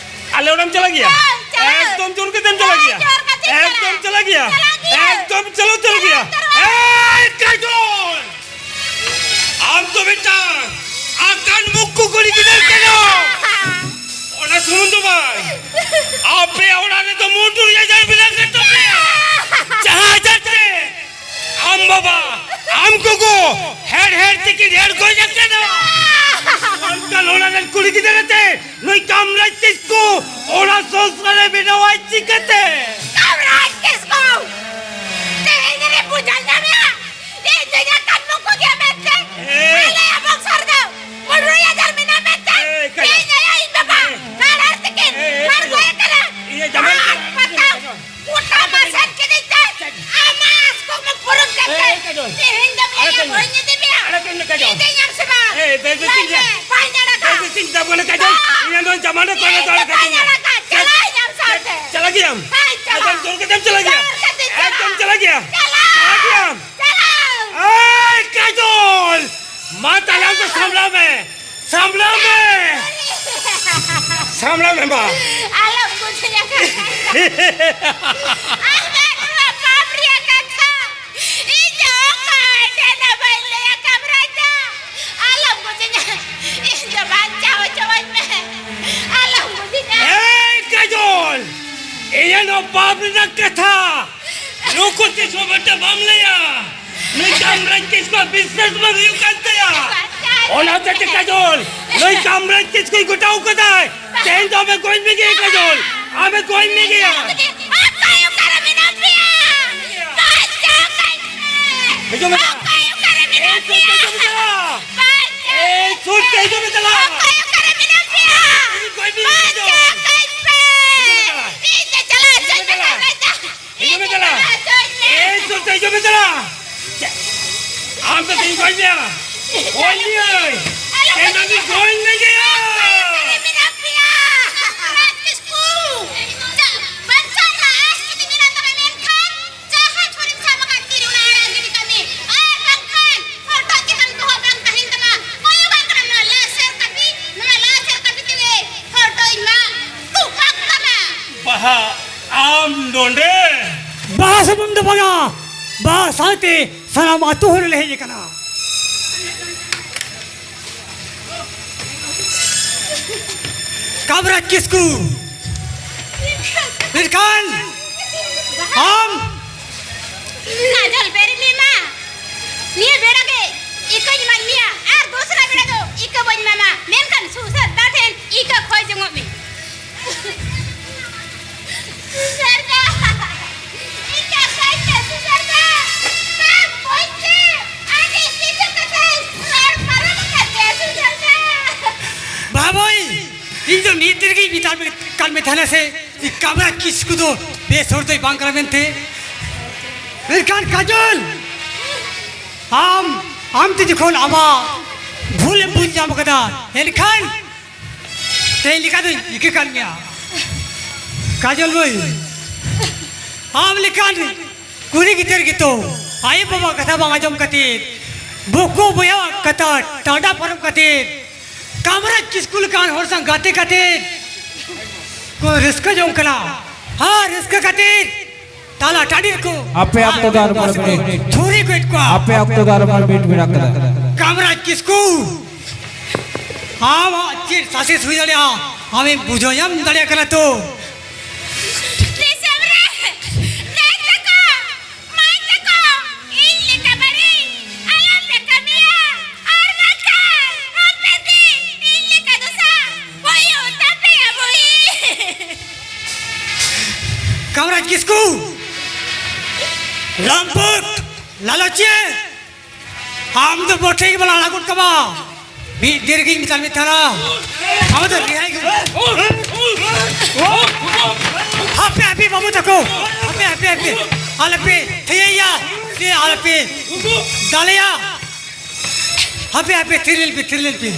ᱟᱞᱮ ᱚᱲᱟᱜ ᱮᱢ ᱪᱟᱞᱟᱜ ᱜᱮᱭᱟ? ᱦᱳᱭ, ᱪᱟᱞᱟᱜ᱾ ᱮᱠᱫᱚᱢ ᱡᱳᱨ ᱠᱟᱛᱮᱢ ᱪᱟᱞᱟᱜ ᱦᱳᱭ, ᱜᱮᱭᱟ? ᱡᱳᱨ ᱠᱟᱛᱮᱧ ᱮᱠᱫᱚᱢ ᱪᱟᱞᱟᱜᱼᱟ᱾ ᱪᱟᱞᱟᱜ ᱜᱮᱭᱟ? ᱪᱟᱞᱟᱜ ᱜᱮᱭᱟ᱾ ᱮᱠᱫᱚᱢ ᱪᱟᱞᱟᱜ, ᱪᱟᱞᱟᱜ ᱜᱮᱭᱟ? ᱪᱟᱞᱟᱜ ᱩᱛᱟᱹᱨᱚᱜᱼᱟ᱾ ᱮᱭ ᱠᱟᱡᱚᱞ! ᱟᱢ ᱫᱚ ᱢᱤᱫᱴᱟᱝ ᱟᱠᱟᱱ ᱢᱩᱠᱠᱩ ᱠᱩᱲᱤ ᱜᱤᱫᱟᱹᱨ ᱠᱟᱱᱟᱢ᱾ ᱚᱱᱟ ᱥᱩᱢᱩᱝ ᱫᱚ ᱵᱟᱝ, ᱟᱯᱮᱭᱟᱜ ᱚᱲᱟᱜ ᱨᱮᱫᱚ ᱢᱩᱰᱩᱨ ᱟᱡᱟᱨ ᱢᱮᱱᱟᱜ ᱟᱠᱟᱫ ᱛᱟᱯᱮᱭᱟ᱾ ᱡᱟᱦᱟᱸ ᱟᱡᱟᱨ ᱛᱮ ᱮᱭ, ᱠᱟᱡᱚᱞ᱾ ᱛᱮᱦᱮᱧ ᱫᱚᱢ ᱞᱟᱹᱭᱟ, ᱟᱲᱟᱜ ᱠᱟᱹᱧ ᱢᱮ᱾ ᱵᱟᱹᱧ ᱤᱫᱤ ᱢᱮᱭᱟ᱾ ᱟᱲᱟᱜ ᱠᱟᱹᱧ ᱢᱮ, ᱠᱟᱡᱚᱞ᱾ ᱤᱫᱤᱧᱟᱢ ᱥᱮ ᱵᱟᱝ? ᱮᱭ, ᱵᱮᱥ ᱵᱮᱥ ᱞᱟᱹᱭ ᱤᱧ ᱢᱮ, ᱞᱟᱹᱭᱟ᱾ ᱵᱟᱹᱧ ᱟᱲᱟᱜᱟ᱾ ᱵᱮᱥ ᱵᱮᱥ ᱤᱧ ᱢᱮᱛᱟ ᱠᱚ ᱠᱟᱱᱟ, ᱠᱟᱡᱚᱞ᱾ ᱵᱟᱝ᱾ ᱤᱧ ᱫᱚ ᱡᱟᱢᱟᱱ ᱨᱮ ᱠᱚᱭ ᱤᱧ ᱫᱚ ᱫᱚᱦᱚ ᱵᱟᱹᱧ ᱠᱟᱹᱫᱤᱧᱟ᱾ ᱟᱲᱟᱜᱟ᱾ ᱪᱟᱞᱟᱜ ᱟᱹᱧ ᱟᱢ ᱥᱟᱶᱛᱮ᱾ ᱪᱟᱞᱟᱜ ᱜᱮᱭᱟᱢ? ᱦᱮᱸ, ᱪᱟᱞᱟᱜ᱾ ᱮᱠᱫᱚᱢ ᱡᱳᱨ ᱠᱟᱛᱮᱢ ᱪᱟᱞᱟᱜ ᱜᱮᱭᱟ? ᱡᱳᱨ ᱠᱟᱛᱮᱧ ᱪᱟᱞᱟᱜ᱾ ᱮᱠᱫᱚᱢ ᱪᱟᱞᱟᱜ ᱜᱮᱭᱟ? ᱪᱟᱞᱟᱜ᱾ ᱪᱟᱞᱟᱜ ᱜᱮᱭᱟᱢ? ᱪᱟᱞᱟᱜ᱾ ᱮᱭ, ᱠᱟᱡᱚᱞ! ᱢᱟ ᱛᱟᱦᱞᱮ ᱟᱢ ᱫᱚ ᱥᱟᱢᱵᱲᱟᱣ ᱢᱮ᱾ ᱥᱟᱢᱵᱲᱟᱣ ᱢᱮ᱾ ᱥᱟᱢᱵᱲᱟᱣ ᱢᱮ ᱢᱟ᱾ ᱟᱞᱚᱢ ᱵᱩᱡᱷᱟᱹᱧᱟ ᱠᱟᱛᱷᱟ᱾ ᱟᱨ ᱱᱚᱣᱟ ᱯᱟᱯ ᱨᱮᱭᱟᱜ ᱠᱟᱛᱷᱟ᱾ ᱤᱧ ᱫᱚ ᱚᱠᱚᱭ ᱴᱷᱮᱱ ᱦᱚᱸ ᱵᱟᱹᱧ ᱞᱟᱹᱭᱟ ᱠᱟᱢᱨᱟᱡᱟ᱾ ᱟᱞᱚᱢ ᱵᱩᱡᱷᱟᱹᱧᱟ᱾ ᱤᱧ ᱫᱚ ᱵᱟᱧᱪᱟᱣ ᱦᱚᱪᱚᱣᱟᱹᱧ ᱢᱮ᱾ ᱟᱞᱚᱢ ᱵᱩᱡᱷᱟᱹᱧᱟ᱾ ᱮᱭ ᱠᱟᱡᱚᱞ, ᱤᱧᱟᱹᱜ ᱱᱚᱣᱟ ᱯᱟᱯ ᱨᱮᱱᱟᱜ ᱠᱟᱛᱷᱟ ᱱᱩᱠᱩ ᱛᱤᱥ ᱦᱚᱸ ᱵᱮᱴᱟ ᱵᱟᱢ ᱞᱟᱹᱭᱟ᱾ ᱱᱩᱭ ᱠᱟᱢᱨᱟᱡᱽ ᱠᱤᱥᱠᱩ ᱵᱤᱥᱥᱟᱥ ᱵᱟᱝ ᱦᱩᱭᱩᱜ ᱠᱟᱱ ᱛᱟᱭᱟ᱾ ᱚᱱᱟ ᱦᱚᱛᱮᱡ ᱛᱮ ᱠᱟᱡᱚᱞ, ᱱᱩᱭ ᱠᱟᱢᱨᱟᱡᱽ ᱠᱤᱥᱠᱩᱭ ᱜᱚᱴᱟᱣ ᱠᱟᱫᱟᱭ᱾ ᱛᱮᱦᱮᱧ ᱫᱚ ᱟᱢᱮ ᱜᱚᱡ ᱢᱮᱜᱮᱭᱟ ᱠᱟᱡᱚᱞ, ᱟᱢᱮ ᱜᱚᱡ ᱢᱮᱜᱮᱭᱟ᱾ ᱚᱠᱚᱭ ᱚᱠᱟᱨᱮ ᱢᱮᱱᱟᱜ ᱯᱮᱭᱟ? ᱵᱟᱧᱪᱟᱣ ᱠᱟᱹᱧ ᱯᱮ᱾ ᱦᱤᱡᱩᱜ ᱢᱮ᱾ ᱚᱠᱚᱭ ᱚᱠᱟᱨᱮ ᱢᱮᱱᱟᱜ ᱯᱮᱭᱟ? ᱵᱟᱧᱪᱟᱣ ᱮᱭ, ᱥᱩᱨ ᱛᱮ ᱦᱤᱡᱩᱜ ᱢᱮ ᱪᱟᱞᱟᱜ᱾ ᱚᱠᱚᱭ ᱚᱠᱟᱨᱮ ᱢᱮᱱᱟᱜ ᱯᱮᱭᱟ? ᱤᱧ ᱜᱚᱡ ᱢᱮᱭᱟ ᱠᱟᱡᱚᱞ᱾ ᱵᱟᱧᱪᱟᱣ ᱠᱟᱹᱧ ᱯᱮ᱾ ᱦᱤᱡᱩᱜ ᱢᱮ ᱪᱟᱞᱟᱜ᱾ ᱤᱧ ᱫᱚ ᱪᱟᱞᱟᱜ ᱦᱤᱡᱩᱜ ᱢᱮ ᱪᱟᱞᱟᱜ᱾ ᱦᱤᱡᱩᱜ ᱢᱮ ᱪᱟᱞᱟᱜ᱾ ᱮᱭ, ᱥᱩᱨ ᱛᱮ ᱦᱤᱡᱩᱜ ᱢᱮ ᱪᱟᱞᱟᱜ᱾ ᱟᱢ ᱫᱚ ᱛᱤᱧ ᱜᱚᱡ ᱢᱮᱭᱟ᱾ ᱜᱚᱡ ᱢᱮᱭᱟᱹᱧ᱾ ᱛᱮᱦᱮᱧ ᱫᱚ ᱜᱚᱡ ᱢᱮᱜᱮᱭᱟ᱾ ᱚᱠᱟᱨᱮ ᱢᱮᱱᱟᱜ ᱯᱮᱭᱟ? ᱨᱟᱡᱽ ᱠᱤᱥᱠᱩ᱾ ᱡᱟ, ᱵᱟᱧᱪᱟᱣ ᱨᱮᱱᱟᱜ ᱟᱸᱥ ᱡᱩᱫᱤ ᱢᱮᱱᱟᱜ ᱛᱟᱢᱟ, ᱢᱮᱱᱠᱷᱟᱱ ᱡᱟᱦᱟᱸ ᱪᱷᱩᱨᱤᱢ ᱥᱟᱵ ᱟᱠᱟᱫ ᱛᱤᱨᱮ, ᱚᱱᱟ ᱟᱲᱟᱜ ᱜᱤᱰᱤ ᱠᱟᱜ ᱢᱮ᱾ ᱟᱨ ᱵᱟᱝᱠᱷᱟᱱ ᱯᱷᱳᱴᱳ ᱪᱮᱛᱟᱱ ᱫᱚᱦᱚ ᱵᱟᱝ ᱛᱟᱦᱮᱱ ᱛᱟᱢᱟ᱾ ᱠᱚᱭᱚᱜ ᱵᱟᱝ ᱠᱟᱱᱟ ᱱᱚᱣᱟ ᱞᱟᱥᱮᱨ ᱠᱟᱹᱯᱤ, ᱱᱚᱣᱟ ᱞᱟᱥᱮᱨ ᱠᱟᱹᱯᱤ ᱛᱮᱜᱮ ᱯᱷᱳᱴᱳᱧ ᱢᱟᱜ ᱛᱩᱯᱟᱜ ᱛᱟᱢᱟ᱾ ᱵᱟᱦᱟ, ᱟᱢ ᱱᱚᱰᱮ? ᱵᱟᱦᱟ ᱥᱩᱢᱩᱝ ᱫᱚ ᱵᱟᱝᱟ, ᱵᱟᱦᱟ ᱥᱟᱶᱛᱮ ᱥᱟᱱᱟᱢ ᱟᱹᱛᱩ ᱦᱚᱲ ᱞᱮ ᱦᱮᱡ ᱟᱠᱟᱱᱟ᱾ ᱠᱟᱢᱨᱟᱡᱽ ᱠᱤᱥᱠᱩ, ᱢᱮᱱᱠᱷᱟᱱ ᱟᱢ ᱠᱟᱡᱚᱞ, ᱵᱮᱨᱮᱫ ᱢᱮ ᱢᱟ᱾ ᱱᱤᱭᱟᱹ ᱵᱮᱲᱟ ᱜᱮ ᱤᱠᱟᱹᱧ ᱮᱢᱟᱫ ᱢᱮᱭᱟ, ᱟᱨ ᱫᱚᱥᱨᱟ ᱵᱮᱲᱟ ᱫᱚ ᱤᱠᱟᱹ ᱵᱟᱹᱧ ᱮᱢᱟᱢᱟ᱾ ᱢᱮᱱᱠᱷᱟᱱ ᱥᱩᱥᱟᱹᱨ ᱫᱟ ᱴᱷᱮᱱ ᱤᱠᱟᱹ ᱠᱷᱚᱭ ᱡᱚᱝᱚᱜ ᱢᱮ᱾ ᱥᱩᱥᱟᱹᱨ ᱫᱟ, ᱤᱧ ᱫᱚ ᱚᱠᱚᱭ ᱛᱮ ᱥᱩᱥᱟᱹᱨ ᱫᱟ? ᱵᱟᱝ, ᱵᱟᱹᱧ ᱪᱮᱫ᱾ ᱟᱹᱰᱤ ᱠᱤᱪᱷᱩ ᱠᱟᱛᱷᱟᱧ ᱨᱚᱲ ᱯᱟᱨᱚᱢ ᱟᱠᱟᱫ ᱢᱮᱭᱟ, ᱥᱩᱥᱟᱹᱨ ᱫᱟ᱾ ᱵᱟᱵᱳᱭ, ᱤᱧ ᱫᱚ ᱢᱤᱫ ᱫᱤᱱ ᱨᱮᱜᱮᱧ ᱢᱮᱛᱟᱫ ᱢᱮ, ᱠᱟᱱ ᱢᱮ ᱛᱟᱦᱮᱱᱟ ᱥᱮ, ᱡᱮ ᱠᱟᱢᱨᱟ ᱠᱤᱥᱠᱩ ᱫᱚ ᱵᱮᱥ ᱦᱚᱲ ᱫᱚᱭ ᱵᱟᱝ ᱠᱟᱱᱟ ᱢᱮᱱᱛᱮ᱾ ᱢᱮᱱᱠᱷᱟᱱ ᱠᱟᱡᱚᱞ, ᱟᱢ, ᱟᱢ ᱛᱮ ᱡᱚᱠᱷᱚᱱ ᱟᱢᱟᱜ ᱵᱷᱩᱞ ᱮᱢ ᱵᱩᱡᱽ ᱧᱟᱢ ᱠᱟᱫᱟ, ᱮᱱᱠᱷᱟᱱ ᱛᱮᱦᱮᱧ ᱞᱮᱠᱟ ᱫᱚᱧ ᱤᱠᱟᱹ ᱠᱟᱱ ᱜᱮᱭᱟ᱾ ᱠᱟᱡᱚᱞ ᱢᱟᱹᱭ, ᱟᱢ ᱞᱮᱠᱟᱱ ᱠᱩᱲᱤ ᱜᱤᱫᱟᱹᱨ ᱜᱮᱛᱚ ᱟᱭᱳ ᱵᱟᱵᱟ ᱠᱟᱛᱷᱟ ᱵᱟᱝ ᱟᱸᱡᱚᱢ ᱠᱟᱛᱮ, ᱵᱚᱠᱚ ᱵᱚᱭᱦᱟ ᱠᱟᱛᱷᱟ ᱴᱟᱸᱰᱟ ᱯᱟᱨᱚᱢ ᱠᱟᱛᱮ, ᱠᱟᱢᱨᱟᱡᱽ ᱠᱤᱥᱠᱩ ᱞᱮᱠᱟᱱ ᱦᱚᱲ ᱥᱟᱶ ᱜᱟᱛᱮ ᱠᱟᱛᱮ ᱠᱚ ᱨᱟᱹᱥᱠᱟᱹ ᱡᱚᱝ ᱠᱟᱱᱟ᱾ ᱟᱨ ᱨᱟᱹᱥᱠᱟᱹ ᱠᱟᱛᱮ ᱛᱟᱞᱟ ᱴᱟᱺᱰᱤ ᱨᱮᱠᱚ ᱟᱯᱮ ᱚᱠᱛᱚ ᱫᱚ ᱟᱨ ᱵᱟᱨ ᱢᱤᱱᱤᱴ᱾ ᱪᱷᱩᱨᱤ ᱠᱚ ᱮᱫ ᱠᱚᱣᱟ᱾ ᱟᱯᱮ ᱚᱠᱛᱚ ᱫᱚ ᱟᱨ ᱵᱟᱨ ᱢᱤᱱᱤᱴ ᱢᱮᱱᱟᱜ ᱠᱟᱫᱟ᱾ ᱠᱟᱢᱨᱟᱡᱽ ᱠᱤᱥᱠᱩ, ᱟᱢᱟᱜ ᱪᱮᱫ ᱥᱟᱥᱮᱥ ᱦᱩᱭ ᱫᱟᱲᱮᱭᱟᱜᱼᱟ? ᱟᱢᱮᱢ ᱵᱩᱡᱷᱟᱹᱣ ᱧᱟᱢ ᱫᱟᱲᱮᱭᱟᱜ ᱠᱟᱱᱟ ᱛᱚ? ᱫᱤᱥᱚᱢ ᱨᱮ ᱫᱟᱹᱭ ᱛᱟᱠᱚ, ᱢᱟᱹᱭ ᱛᱟᱠᱚ, ᱤᱧ ᱞᱮᱠᱟ ᱵᱟᱹᱲᱤᱡ ᱟᱞᱚᱯᱮ ᱠᱟᱹᱢᱤᱭᱟ, ᱟᱨ ᱵᱟᱝᱠᱷᱟᱱ ᱦᱟᱯᱮᱱ ᱫᱤᱱ ᱤᱧ ᱞᱮᱠᱟ ᱫᱚᱥᱟ ᱦᱩᱭᱩᱜ ᱛᱟᱯᱮᱭᱟ ᱵᱩᱦᱤ᱾ ᱠᱟᱢᱨᱟᱡᱽ ᱠᱤᱥᱠᱩ, ᱞᱟᱢᱯᱩᱴ, ᱞᱟᱞᱚᱪᱤᱭᱟᱹ, ᱟᱢ ᱫᱚ ᱵᱚᱴᱷᱮ ᱜᱮ ᱵᱟᱞᱟ ᱞᱟᱜᱚᱴ ᱠᱟᱢᱟ᱾ ᱢᱤᱫ ᱫᱤᱱ ᱨᱮᱜᱮᱧ ᱢᱮᱛᱟᱫ ᱢᱮ ᱛᱟᱦᱮᱱᱟ᱾ ᱟᱢ ᱫᱚ ᱨᱤᱦᱟᱭ ᱜᱮ᱾ ᱦᱟᱯᱮ, ᱦᱟᱯᱮ, ᱵᱟᱹᱵᱩ ᱛᱟᱠᱚ᱾ ᱦᱟᱯᱮ, ᱦᱟᱯᱮ, ᱦᱟᱯᱮ᱾ ᱟᱞᱚᱯᱮ ᱛᱷᱤᱭᱟᱹᱭᱟ᱾ ᱥᱮ ᱟᱞᱚᱯᱮ ᱫᱟᱞᱮᱭᱟ᱾ ᱦᱟᱯᱮ, ᱦᱟᱯᱮ, ᱛᱷᱤᱨ ᱞᱮᱱ ᱯᱮ, ᱛᱷᱤᱨ ᱞᱮᱱ ᱯᱮ᱾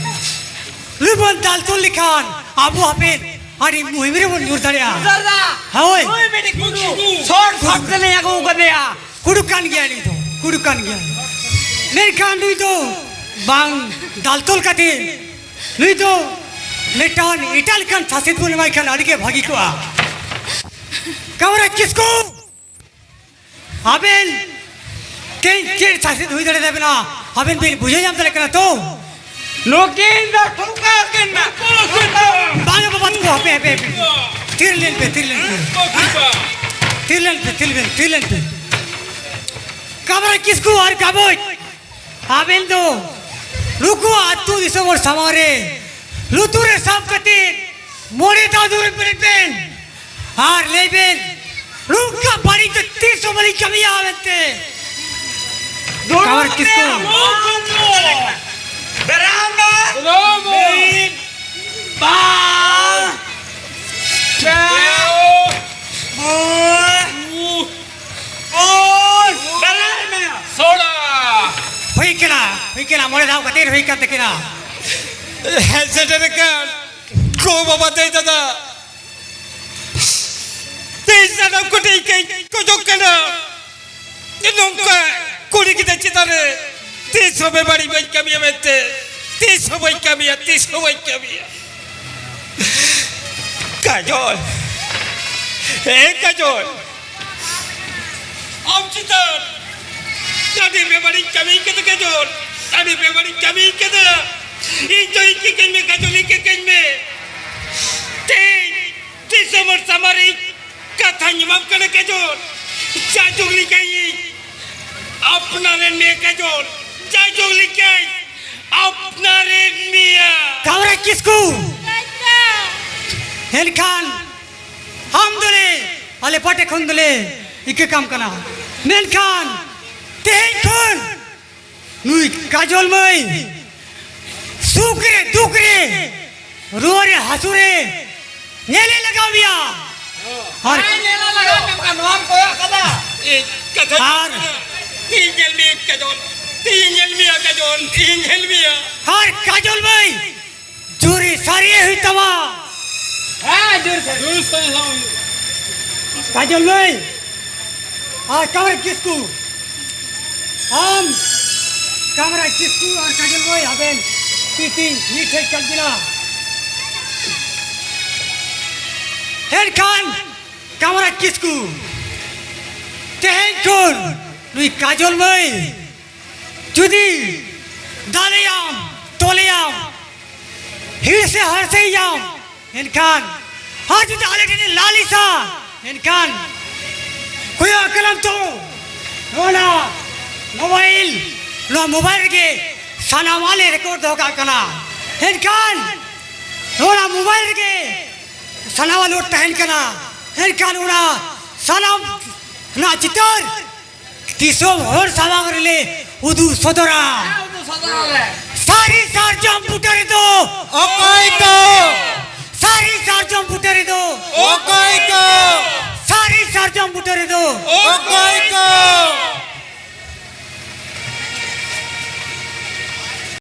ᱞᱩᱵᱚᱱ ᱫᱟᱞ ᱛᱚᱞ ᱞᱮᱠᱷᱟᱱ ᱟᱵᱚ ᱦᱟᱯᱮ ᱟᱹᱰᱤ ᱢᱩᱦᱤᱢ ᱨᱮᱵᱚᱱ ᱧᱩᱨ ᱫᱟᱲᱮᱭᱟᱜᱼᱟ᱾ ᱦᱳᱭ᱾ ᱱᱩᱭ ᱢᱤᱫᱴᱤᱡ ᱠᱩᱰᱩ᱾ ᱥᱚᱴ ᱥᱚᱴ ᱛᱮᱞᱮ ᱟᱹᱜᱩ ᱠᱟᱫᱮᱭᱟ᱾ ᱠᱩᱰᱩ ᱠᱟᱱ ᱜᱮᱭᱟᱭ ᱱᱩᱭ ᱫᱚ, ᱠᱩᱰᱩ ᱠᱟᱱ ᱜᱮᱭᱟᱭ᱾ ᱢᱮᱱᱠᱷᱟᱱ ᱱᱩᱭ ᱫᱚ ᱵᱟᱝ ᱫᱟᱞ ᱛᱚᱞ ᱠᱟᱛᱮ ᱱᱩᱭ ᱫᱚ ᱢᱤᱫᱴᱟᱝ ᱮᱴᱟᱜ ᱞᱮᱠᱟᱱ ᱥᱟᱥᱮᱛ ᱵᱚᱱ ᱮᱢᱟᱭ ᱠᱷᱟᱱ ᱟᱹᱰᱤ ᱜᱮ ᱵᱷᱟᱹᱜᱤ ᱠᱚᱜᱼᱟ᱾ ᱠᱟᱢᱨᱟᱡᱽ ᱠᱤᱥᱠᱩ, ᱟᱵᱮᱱ ᱛᱮᱦᱮᱧ ᱪᱮᱫ ᱥᱟᱥᱮᱛ ᱦᱩᱭ ᱫᱟᱲᱮᱭᱟᱛᱟᱵᱮᱱᱟ? ᱟᱵᱮᱱ ᱵᱮᱱ ᱵᱩᱡᱷᱟᱹᱣ ᱧᱟᱢ ᱫᱟᱲᱮᱭᱟᱜ ᱠᱟᱱᱟ ᱛᱚ? ᱱᱩᱠᱤᱱ ᱫᱚ ᱴᱷᱩᱠᱟᱹᱣ ᱠᱤᱱ ᱢᱮ᱾ ᱵᱟᱝ ᱵᱟᱵᱟ ᱛᱟᱠᱚ, ᱦᱟᱯᱮ, ᱦᱟᱯᱮ, ᱦᱟᱯᱮ᱾ ᱛᱷᱤᱨ ᱞᱮᱱ ᱯᱮ, ᱛᱷᱤᱨ ᱞᱮᱱ ᱯᱮ᱾ ᱛᱷᱤᱨ ᱞᱮᱱ ᱯᱮ, ᱛᱷᱤᱨ ᱞᱮᱱ ᱯᱮ, ᱛᱷᱤᱨ ᱞᱮᱱ ᱯᱮ᱾ ᱠᱟᱢᱨᱟᱡᱽ ᱠᱤᱥᱠᱩ ᱟᱨ ᱜᱟᱵᱚᱭ, ᱟᱵᱮᱱ ᱫᱚ ᱱᱩᱠᱩ ᱟᱹᱛᱩ ᱫᱤᱥᱚᱢ ᱦᱚᱲ ᱥᱟᱢᱟᱝ ᱨᱮ ᱞᱩᱛᱩᱨ ᱨᱮ ᱥᱟᱵ ᱠᱟᱛᱮ ᱢᱚᱬᱮ ᱫᱷᱟᱣ ᱫᱩᱲᱩᱵ ᱵᱮᱨᱮᱫ ᱵᱮᱱ ᱟᱨ ᱞᱟᱹᱭ ᱵᱮᱱ, "ᱱᱚᱝᱠᱟ ᱵᱟᱹᱲᱤᱡ ᱫᱚ ᱛᱤᱥ ᱦᱚᱸ ᱵᱟᱹᱞᱤᱧ ᱠᱟᱹᱢᱤᱭᱟ" ᱢᱮᱱᱛᱮ᱾ ᱫᱩᱲᱩᱵ ᱠᱟᱢᱨᱟᱡᱽ ᱠᱤᱥᱠᱩ᱾ ᱢᱮ, ᱫᱩᱲᱩᱵ ᱢᱮ᱾ ᱵᱮᱨᱟᱢ ᱢᱮ᱾ ᱫᱩᱲᱩᱵ ᱢᱮ᱾ ᱢᱤᱫ, ᱵᱟᱨ, ᱯᱮ, ᱯᱩᱱ, ᱯᱩᱱ, ᱵᱮᱨᱟᱢ ᱢᱮ᱾ ᱥᱚᱲᱟ᱾ ᱠᱤᱱᱟ, ᱢᱚᱬᱮ ᱫᱷᱟᱣ ᱠᱟᱛᱮ ᱦᱩᱭ ᱠᱟᱱ ᱛᱟᱹᱠᱤᱱᱟ᱾ ᱦᱮᱡ ᱥᱮᱴᱮᱨ ᱟᱠᱟᱱ ᱜᱚ ᱵᱟᱵᱟ, ᱫᱟᱹᱭ ᱫᱟᱫᱟ, ᱛᱮᱦᱮᱧ ᱥᱟᱱᱟᱢ ᱠᱚᱴᱷᱮᱱ ᱤᱠᱟᱹᱧ ᱠᱷᱚᱡᱚᱜ ᱠᱟᱱᱟ, ᱱᱚᱝᱠᱟ ᱠᱩᱲᱤ ᱜᱤᱫᱽᱨᱟᱹ ᱪᱮᱛᱟᱱ ᱨᱮ ᱛᱤᱥ ᱦᱚᱸ ᱵᱮᱵᱟᱹᱲᱤᱡ ᱵᱟᱹᱧ ᱠᱟᱹᱢᱤᱭᱟ ᱢᱮᱱᱛᱮ᱾ ᱛᱤᱥ ᱦᱚᱸ ᱵᱟᱹᱧ ᱠᱟᱹᱢᱤᱭᱟ, ᱛᱤᱥ ᱦᱚᱸ ᱵᱟᱹᱧ ᱠᱟᱹᱢᱤᱭᱟ᱾ ᱠᱟᱡᱚᱞ, ᱦᱮᱸ ᱠᱟᱡᱚᱞ, ᱟᱢ ᱪᱮᱛᱟᱱ ᱟᱹᱰᱤ ᱵᱮᱵᱟᱹᱲᱤᱡ ᱠᱟᱹᱢᱤ ᱠᱮᱫᱟ ᱠᱟᱡᱚᱞ, ᱟᱹᱰᱤ ᱵᱮᱵᱟᱹᱲᱤᱡ ᱠᱟᱹᱢᱤ ᱠᱮᱫᱟ᱾ ᱤᱧ ᱫᱚ ᱤᱠᱟᱹ ᱠᱟᱹᱧ ᱢᱮ ᱠᱟᱡᱚᱞ, ᱤᱠᱟᱹ ᱠᱟᱹᱧ ᱢᱮ᱾ ᱛᱮᱦᱮᱧ ᱫᱤᱥᱚᱢ ᱦᱚᱲ ᱥᱟᱢᱟᱝ ᱨᱮ ᱠᱟᱛᱷᱟᱧ ᱮᱢᱟᱢ ᱠᱟᱱᱟ ᱠᱟᱡᱚᱞ, ᱡᱟᱭ ᱡᱩᱜᱽ ᱞᱮᱠᱟᱧ ᱟᱯᱱᱟᱨᱮᱫ ᱢᱮᱭᱟ ᱠᱟᱡᱚᱞ, ᱡᱟᱭ ᱡᱩᱜᱽ ᱞᱮᱠᱟᱧ ᱟᱯᱱᱟᱨᱮᱫ ᱢᱮᱭᱟ᱾ ᱠᱟᱢᱨᱟ ᱠᱤᱥᱠᱩ, ᱮᱱᱠᱷᱟᱱ ᱟᱢ ᱫᱚᱞᱮ ᱟᱞᱮ ᱯᱟᱦᱴᱟ ᱠᱷᱚᱱ ᱫᱚᱞᱮ ᱤᱠᱟᱹ ᱠᱟᱢ ᱠᱟᱱᱟ, ᱢᱮᱱᱠᱷᱟᱱ ᱛᱮᱦᱮᱧ ᱠᱷᱚᱱ ᱱᱩᱭ ᱠᱟᱡᱚᱞ ᱢᱟᱹᱭ ᱥᱩᱠ ᱨᱮ ᱫᱩᱠ ᱨᱮ ᱨᱩᱣᱟᱹ ᱨᱮ ᱦᱟᱹᱥᱩ ᱨᱮ ᱧᱮᱞᱮ ᱞᱟᱜᱟᱣ ᱢᱮᱭᱟ᱾ ᱟᱨ ᱦᱮᱸ, ᱧᱮᱞᱮ ᱞᱟᱜᱟᱣ ᱢᱮᱭᱟ, ᱱᱚᱣᱟᱢ ᱠᱚᱭᱚᱜ ᱠᱟᱫᱟ? ᱤᱧ ᱠᱟᱛᱷᱟ ᱟᱨ ᱛᱤᱦᱤᱧ ᱧᱮᱞ ᱢᱮᱭᱟ ᱠᱟᱡᱚᱞ, ᱛᱤᱦᱤᱧ ᱧᱮᱞ ᱢᱮᱭᱟ ᱠᱟᱡᱚᱞ, ᱛᱤᱦᱤᱧ ᱧᱮᱞ ᱢᱮᱭᱟ᱾ ᱟᱨ ᱠᱟᱡᱚᱞ ᱢᱟᱹᱭ, ᱡᱩᱨᱤ ᱥᱟᱹᱨᱤ ᱦᱩᱭᱩᱜ ᱛᱟᱢᱟ᱾ ᱦᱮᱸ, ᱡᱩᱨᱤ ᱥᱟᱹᱨᱤ᱾ ᱡᱩᱨᱤ ᱥᱟᱹᱨᱤ ᱦᱚᱸ ᱦᱩᱭᱩᱜ᱾ ᱠᱟᱡᱚᱞ ᱢᱟᱹᱭ ᱟᱨ ᱠᱟᱢᱨᱟ ᱠᱤᱥᱠᱩ, ᱟᱢ ᱠᱟᱢᱨᱟ ᱠᱤᱥᱠᱩ ᱟᱨ ᱠᱟᱡᱚᱞ ᱢᱟᱹᱭ, ᱟᱵᱮᱱ ᱛᱤ ᱛᱤ ᱢᱤᱫ ᱴᱷᱮᱡ ᱠᱟᱱ ᱵᱤᱱᱟ᱾ ᱮᱱᱠᱷᱟᱱ ᱠᱟᱢᱨᱟ ᱠᱤᱥᱠᱩ, ᱛᱮᱦᱮᱧ ᱠᱷᱚᱱ ᱱᱩᱭ ᱠᱟᱡᱚᱞ ᱢᱟᱹᱭ ᱡᱩᱫᱤ ᱫᱟᱞᱮᱭᱟᱢ, ᱛᱚᱞᱮᱭᱟᱢ, ᱦᱤᱲ ᱥᱮ ᱦᱟᱨᱥᱮᱭᱟᱢ, ᱮᱱᱠᱷᱟᱱ ᱟᱨ ᱡᱩᱫᱤ ᱟᱞᱮ ᱴᱷᱮᱱ ᱮ ᱞᱟᱞᱤᱥᱟ, ᱮᱱᱠᱷᱟᱱ ᱠᱚᱭᱚᱜ ᱠᱟᱱᱟᱢ ᱛᱚ, ᱱᱚᱣᱟ ᱢᱳᱵᱟᱭᱤᱞ, ᱱᱚᱣᱟ ᱢᱳᱵᱟᱭᱤᱞ ᱨᱮᱜᱮ ᱥᱟᱱᱟᱢᱟᱜ ᱞᱮ ᱨᱮᱠᱚᱨᱰ ᱫᱚᱦᱚ ᱠᱟᱜ ᱠᱟᱱᱟ᱾ ᱮᱱᱠᱷᱟᱱ ᱱᱚᱣᱟ ᱢᱳᱵᱟᱭᱤᱞ ᱨᱮᱜᱮ ᱥᱟᱱᱟᱢᱟᱜ ᱞᱳᱰ ᱛᱟᱦᱮᱱ ᱠᱟᱱᱟ᱾ ᱮᱱᱠᱷᱟᱱ ᱚᱱᱟ ᱥᱟᱱᱟᱢ ᱨᱮᱱᱟᱜ ᱪᱤᱛᱟᱹᱨ ᱫᱤᱥᱚᱢ ᱦᱚᱲ ᱥᱟᱢᱟᱝ ᱨᱮᱞᱮ ᱩᱫᱩᱜ ᱥᱚᱫᱚᱨᱟ᱾ ᱦᱮᱸ, ᱩᱫᱩᱜ ᱥᱚᱫᱚᱨᱟᱞᱮ᱾ ᱥᱟᱹᱨᱤ ᱥᱟᱨᱡᱚᱢ ᱵᱩᱴᱟᱹ ᱨᱮᱫᱚ ᱚᱠᱚᱭ ᱠᱚ? ᱥᱟᱹᱨᱤ ᱥᱟᱨᱡᱚᱢ ᱵᱩᱴᱟᱹ ᱨᱮᱫᱚ ᱚᱠᱚᱭ ᱠᱚ? ᱥᱟᱹᱨᱤ ᱥᱟᱨᱡᱚᱢ ᱵᱩᱴᱟᱹ ᱨᱮᱫᱚ ᱚᱠᱚᱭ ᱠᱚ?